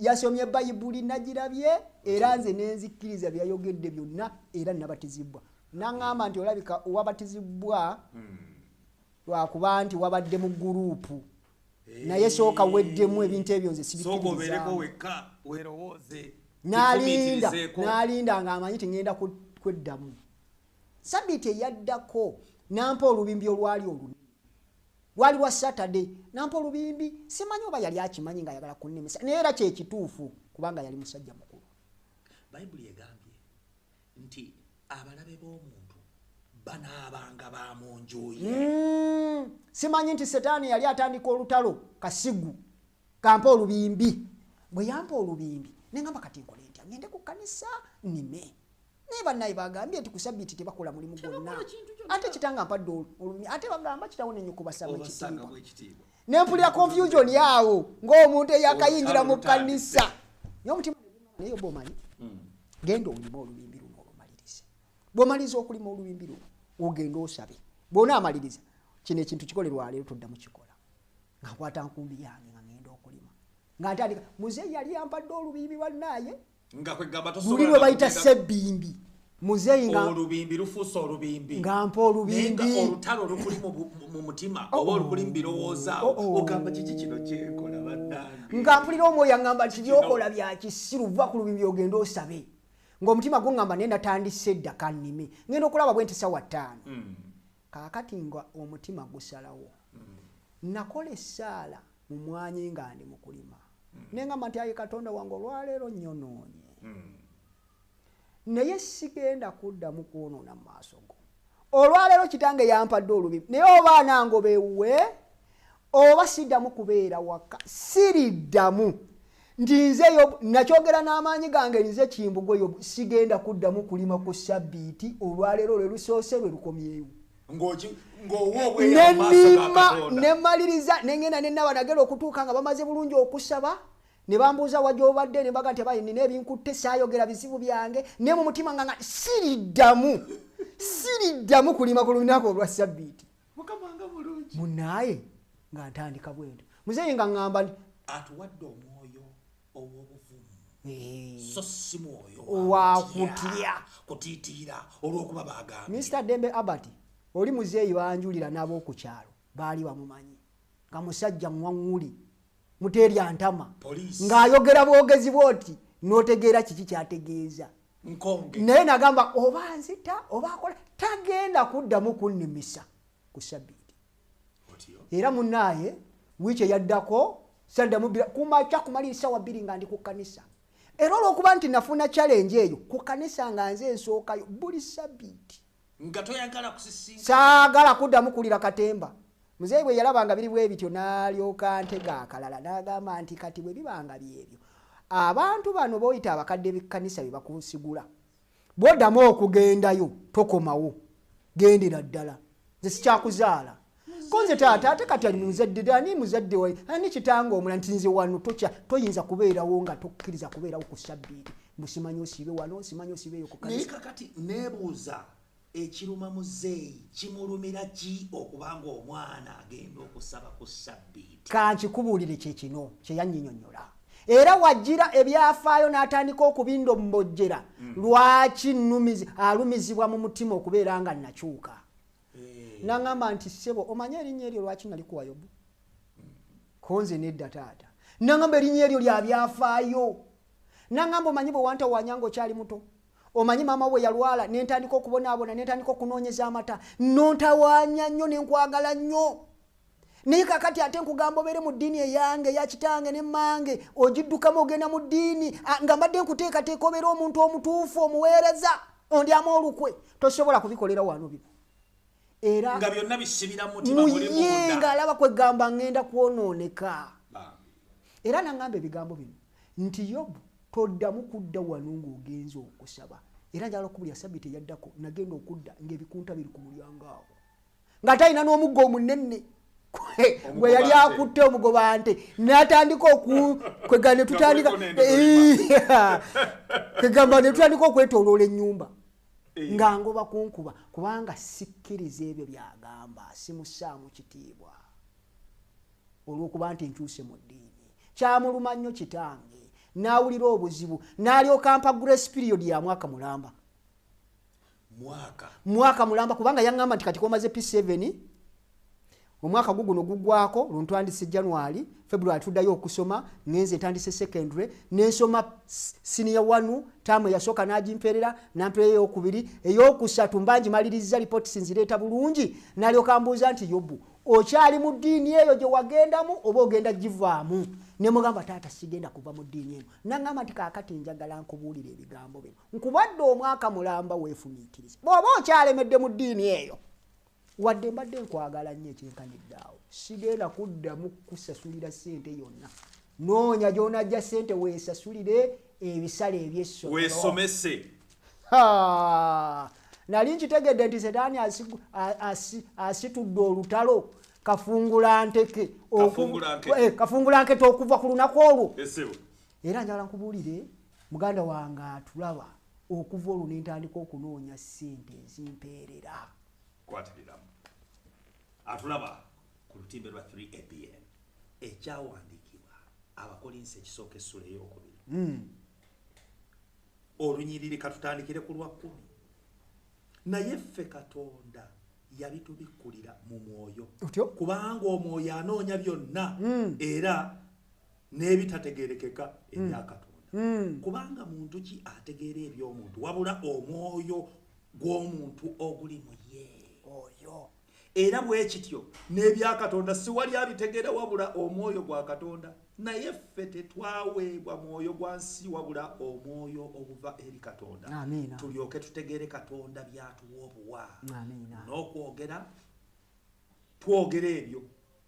Speaker 3: Yasomye Bayibuli nagirabye, era nze nenzikiriza byayogedde byonna, era nabatizibwa. Naŋŋamba nti olabika wabatizibwa lwakuba nti wabadde mu guruupu, naye sooka weddemu ebintu ebyo, nze
Speaker 2: Sooka obeereko
Speaker 3: sibikkiririzaamu.
Speaker 2: wekka weerowooze.
Speaker 3: N'alinda.
Speaker 2: Wefumiitirizeeko.
Speaker 3: N'alinda ng'amanyi ti ŋŋenda kweddamu. Sabiiti eyaddako nampa olubimbi olwali olunene, lwali lwa Saturday, nampa olubimbi. Simanyi oba yali akimanyi ng'ayagala kunnemesa, naye era kyekituufu kubanga yali musajja mukulu.
Speaker 2: Bayibuli egambye nti abalabe b'omuntu banaabanga ba mu nju ye.
Speaker 3: Simanyi nti Setaani yali atandika olutalo kasigu kampa olubimbi. Bwe yampa olubimbi nengamba kati nkole ntya? Ngende ku kkanisa nnime, naye bannaye bagambye nti ku sabbiiti tebakola mulimu gwonna, ate kitanga mpadde olubimbi, ate bagamba kitawo nenyoko basaba
Speaker 2: Obassangamu
Speaker 3: ekitiibwa.
Speaker 2: Ekitiibwa.
Speaker 3: Nempulira confusion yaawo ng'omuntu eyakayingira mu
Speaker 2: Olutalo lutandise.
Speaker 3: kkanisa, naye omutima negungamba, naye oba omanyi, genda olime olubimbi luno olumalirize. Bw'omaliriza okulima olubimbi luno ogenda osabe, bw'onaamaliriza kino ekintu kikole lwaleero, toddamu kikola. Nga nkwata nkumbi yange nga ngenda okulima, nga ntandika. Muzeeyi yali yampadde olubimbi bannaaye
Speaker 2: Nga kwegamba
Speaker 3: luli lwe bayita
Speaker 2: tosobola
Speaker 3: sebbimbi. Muzeeyi nga
Speaker 2: olubimbi lufuuse olubimbi,
Speaker 3: nga mpa olubimbi,
Speaker 2: naye nga olutalo olukuli mu mutima oba olukuli mu birowoozo awo, ogamba kiki kino kyenkola bannange?
Speaker 3: Nga mpulira omwoyo aŋŋamba nti byokola bya kisiru, va ku lubimbi ogende osabe. Ng'omutima guŋŋamba naye natandise dda kannime, ŋŋenda okulaba bwe nti ssaawa 5. Kaakati nga omutima gusalawo. Nakola essaala mu mwanyi nga ndi mu kulima. Ne ŋŋamba nti ayi Katonda wange, olwaleero nnyonoonye. Naye sigenda kuddamu kwonoona mu maaso go. Olwaleero kitange yampadde olubimbi, naye oba anangoba ewuwe oba siddamu kubeera waka, siriddamu. Nti nze Yobu, nakyogera n'amaanyi gange, nze Kimbugwe Yobu, sigenda kuddamu kulima ku sabbiiti, olwaleero lwe lusoose lwe lukomyewo.
Speaker 2: Ng'owa obweyamu mu maaso ga Katonda.
Speaker 3: Ne mmaliriza, ne ŋŋenda ne nnaba, nagenda okutuuka nga bamaze bulungi okusaba, ne bambuuza wa gy'obadde, ne mbaga nti abayi nnina ebinkutte, saayogera bizibu byange, ne mu mutima nga siriddamu kulima ku lunaku olwa sabbiiti.
Speaker 2: Mukama nga mulungi.
Speaker 3: Munnaaye nga ntandika bwe ntyo. Muzeeyi nga ŋŋamba nti
Speaker 2: atuwadde omwoyo ow'obuvumu. So si mwoyo
Speaker 3: wa kutya.
Speaker 2: Kutiitiira olw'okuba bagambye.
Speaker 3: Mr. Dembe Albert, oli muzeeyi banjulira n'ab'oku kyalo baali bamumanyi nga musajja mwaŋŋuli, muteerya ntama, ng'ayogera bwogezi bw'oti n'otegeera kiki ky'ategeeza.
Speaker 2: Nkonge.
Speaker 3: Naye nagamba oba nzita oba akola, tagenda kuddamu kunnimisa ku sabbiiti. Era munnaaye wiiki eyaddako saddamu kumakya kumalira essaawa 2 nga ndi ku kkanisa. Era olw'okuba nti nafuna challenge eyo ku kkanisa nga nze nsookayo buli sabbiiti.
Speaker 2: Nga toyagala kusisinkana.
Speaker 3: Saagala kuddamu kulira katemba. Muzeeyi bwe yalaba nga biri bwe bityo n'alyoka ntega akalala n'agamba nti kati bwe bibanga byebyo, abantu bano b'oyita abakadde b'ekkanisa be bakunsigula, bw'oddamu okugendayo tokomawo, gendera ddala, nze sikyakuzaala. Ko nze taata ate kati muzadde ani, muzadde wa ani, kitange omulala, nti nze wano toyinza kubeerawo nga tokkiriza kubeerawo ku sabbiiti, mbu simanyi osiibe wano, simanyi osiibe eyo ku kkanisa.
Speaker 2: Naye kakati neebuuza ekiruma muzeeyi kimulumira ki okubanga omwana agenda okusaba ku sabbiiti?
Speaker 3: Kankikubuulire kye kino kye yannyinnyonnyola. Era wajjira ebyafaayo n'atandika okubindombojjera lwaki alumizibwa mu mutima okubeera nga nakyuka. N'aŋŋamba nti ssebo omanye erinnya eryo lwaki nalikuwa Yobu? Ko nze nedda taata. N'aŋŋamba erinnya eryo lya byafaayo. N'aŋŋamba omanyi bwe wantawaanya ng'okyali muto, omanyi maama we yalwala ne ntandika okubonaabona, ne ntandika okunoonyeza amata, nontawaanya nnyo ne nkwagala nnyo. Naye kaakati ate nkugamba obeere mu ddiini eyange eya kitange ne mmange, ogiddukamu ogenda mu ddiini, nga mbadde nkuteekateeka obeere omuntu omutuufu, omuweereza, ondyamu olukwe, tosobola kubikolera wano bino. Era
Speaker 2: nga byonna bisibira mu mutima muli
Speaker 3: munda. Ng'alaba kwegamba ŋŋenda kwonooneka. Era n'aŋŋamba ebigambo bino nti Yobu toddamu kudda wano ng'ogenze okusaba. Era njagala okubulya sabbiiti eyaddako nagenda okudda ng'ebikunta biri ku mulyango awo, nga talina n'omuggo omunene gwe yali akutte omugoba nte, n'atandika kwegamba ne tutandika okwetooloola ennyumba nga ngoba kunkuba, kubanga sikkiriza ebyo by'agamba, simussaamu kitiibwa olw'okuba nti nkyuse mu ddiini. Kyamuluma nnyo kitange, n'awulira obuzibu, n'alyoka ampa grace period ya mwaka mulamba. Mwaka mulamba, kubanga yaŋŋamba nti kati komaze P7, omwaka guguno guggwako, luntandise January, February tuddayo okusoma, ŋŋenze ntandise secondary, ne nsoma senior 1, taamu eyasooka n'agimpeerera, n'ampeerera ey'okubiri, ey'okusatu mba ngimalirizza reports nzireeta bulungi, n'alyoka ambuuza nti Yobu, okyali mu ddiini eyo gye wagendamu oba ogenda givaamu? Ne mugamba taata sigenda kuva mu ddiini eno. N'aŋŋamba nti kaakati njagala nkubuulire ebigambo bino, nkubadde omwaka mulamba weefumiitirize, bw'oba okyalemedde mu ddiini eyo, wadde mbadde nkwagala nnyo ekyenkanidde awo, sigenda kuddamu kusasulira ssente yonna, noonya gy'onajja ssente weesasulire ebisale eby'essomero,
Speaker 2: weesomese.
Speaker 3: Nali nkitegedde nti Setaani asitudde olutalo kafungulanteke kafungulankete okuva ku lunaku olwo. Era njagala nkubuulire muganda wange atulaba, okuva olwo ne ntandika okunoonya ssente ezimpeerera.
Speaker 2: Kwatiriramu atulaba ku lutimbe lwa 3ABN, ekyawandiikibwa Abakolinso ekisooka essula ey'okubiri, olunyiriri katutandikire ku lwa 10. Naye ffe Katonda yabitubikkulira mu mwoyo, kubanga omwoyo anoonya byonna era n'ebitategeerekeka ebya Katonda. Kubanga muntu ki ategeera eby'omuntu wabula omwoyo gw'omuntu oguli mu ye
Speaker 3: oyo.
Speaker 2: Era bwe kityo n'ebya Katonda si wali abitegeera wabula omwoyo gwa Katonda. Naye ffe tetwaweebwa mwoyo gwa nsi wabula omwoyo oguva eri Katonda, tulyoke tutegeere Katonda by'atuwa obuwa. N'okwogera twogera ebyo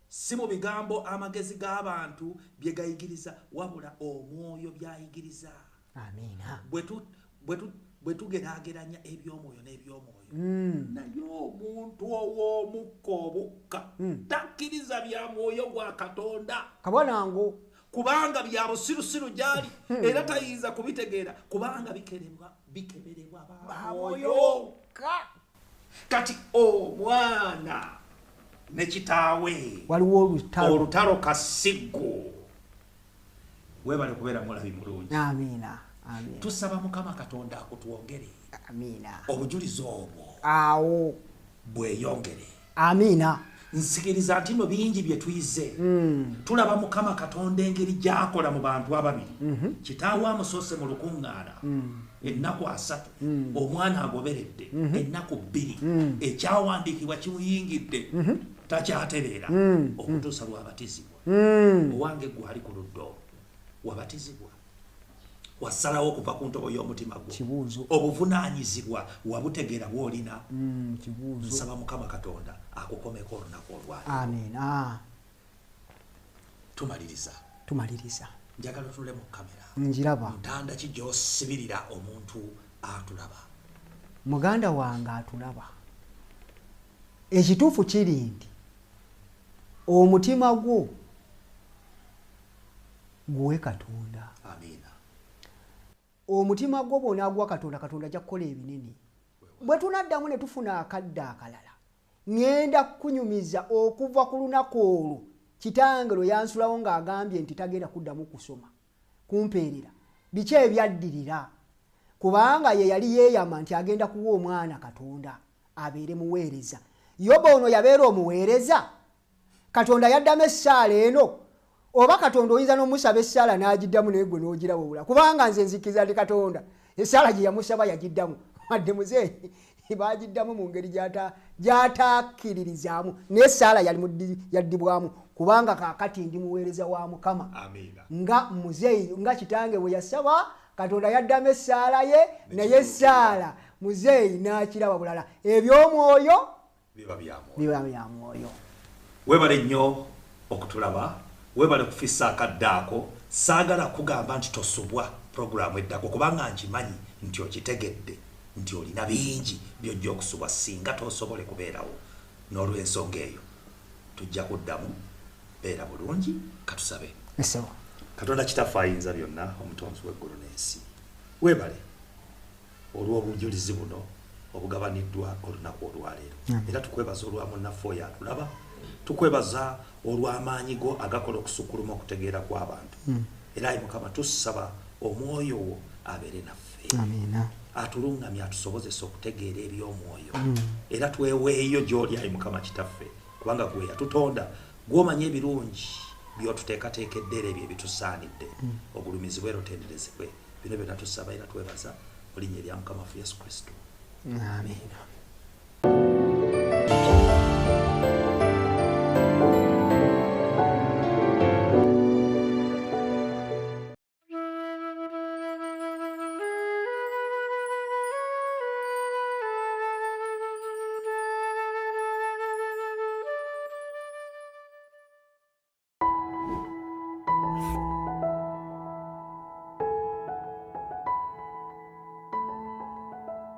Speaker 2: si mu bigambo amagezi g'abantu bye gayigiriza wabula omwoyo by'ayigiriza. Bwe tugeraageranya eby'omwoyo n'eby'omwoyo. Naye omuntu ow'omukka obukka takkiriza bya mwoyo gwa Katonda
Speaker 3: kabwanango,
Speaker 2: kubanga bya busirusiru gy'ali era tayinza kubitegeera kubanga bikeberebwa ba mwoyo. Kati omwana ne kitaawe
Speaker 3: waliwo
Speaker 2: olutalo kasiggo. Weebale kubeera mulabi mulungi.
Speaker 3: Amiina.
Speaker 2: Tusaba Mukama Katonda akutwongere.
Speaker 3: Amiina.
Speaker 2: Obujulizi obwo
Speaker 3: awo
Speaker 2: bweyongere.
Speaker 3: Amiina.
Speaker 2: Nsikiriza nti no bingi bye tuyize. Tulaba Mukama Katonda engeri gy'akola mu bantu ababiri. Kitaawe amusoose mu lukuŋŋaana ennaku 3, omwana agoberedde ennaku 2, ekyawandiikibwa kimuyingidde takyatereera okutuusa lw'abatizibwa. Owange gwe ali ku ludda olwo wabatizibwa, wasalawo okuva ku ntobo y'omutima gwo, obuvunaanyizibwa wabutegeera bw'olina. Nsaba Mukama Katonda akukomeko olunaku olwaleero.
Speaker 3: Amiina.
Speaker 2: Tumaliriza. Njagala otunule mu kamera.
Speaker 3: Njiraba.
Speaker 2: Ntanda ki gy'osibirira omuntu atulaba?
Speaker 3: Muganda wange atulaba, ekituufu kiri nti omutima gwo guwe Katonda.
Speaker 2: Amiina.
Speaker 3: Omutima gwo bw'onaagwa Katonda, Katonda ajja kukola ebinene. Bwe tunaddamu ne tufuna akadde akalala, ŋŋenda kukunyumiza okuva ku lunaku olwo kitange lwe yansulawo ng'agambye nti tagenda kuddamu kusoma kumpeerera. Biki ebyaddirira? Kubanga ye yali yeeyama nti agenda kuwa omwana Katonda abeere muweereza. Yobu ono yabeera omuweereza. Katonda yaddamu essaala eno, oba Katonda oyinza n'omusaba essaala n'agiddamu naye gwe n'ogiraba obula. Kubanga nze nzikiriza nti Katonda essaala gye yamusaba yagiddamu, wadde muzeeyi baagiddamu mu ngeri gy'atakkiririzaamu, naye essaala yaddibwamu kubanga kaakati ndi muweereza wa Mukama. Nga muzeeyi nga kitange bwe yasaba, Katonda yaddamu essaala ye, naye essaala muzeeyi n'akiraba bulala. Eby'omwoyo
Speaker 2: biba
Speaker 3: bya mwoyo.
Speaker 2: Weebale nnyo okutulaba, weebale kufissa akadde ako. Saagala kugamba nti tosubwa puroguraamu eddako kubanga nkimanyi nti okitegedde nti olina bingi by'ojja okusubwa singa tosobole kubeerawo. N'olw'ensonga eyo tujja kuddamu. Beera bulungi, katusabe. Katonda kitaffe ayinza byonna, omutonzi w'eggulu n'ensi, weebale olw'obujulizi buno obugabaniddwa olunaku olwaleero. Era tukwebaza olwa munnaffe oyo atulaba, tukwebaza olw'amaanyi go agakola okusukkuluma okutegeera kw'abantu. Era ayi Mukama tusaba omwoyo wo abeere naffe. Atulungamye atusobozese okutegeera eby'omwoyo. Era tweweeyo gy'oli ayi Mukama kitaffe, kubanga gwe yatutonda, gw'omanyi ebirungi by'otuteekateekedde era ebyo ebitusaanidde. Ogulumizibwe era otenderezebwe. Bino byonna tusaba era twebaza mu linnya erya Mukama waffe Yesu Kristo.
Speaker 3: Amiina.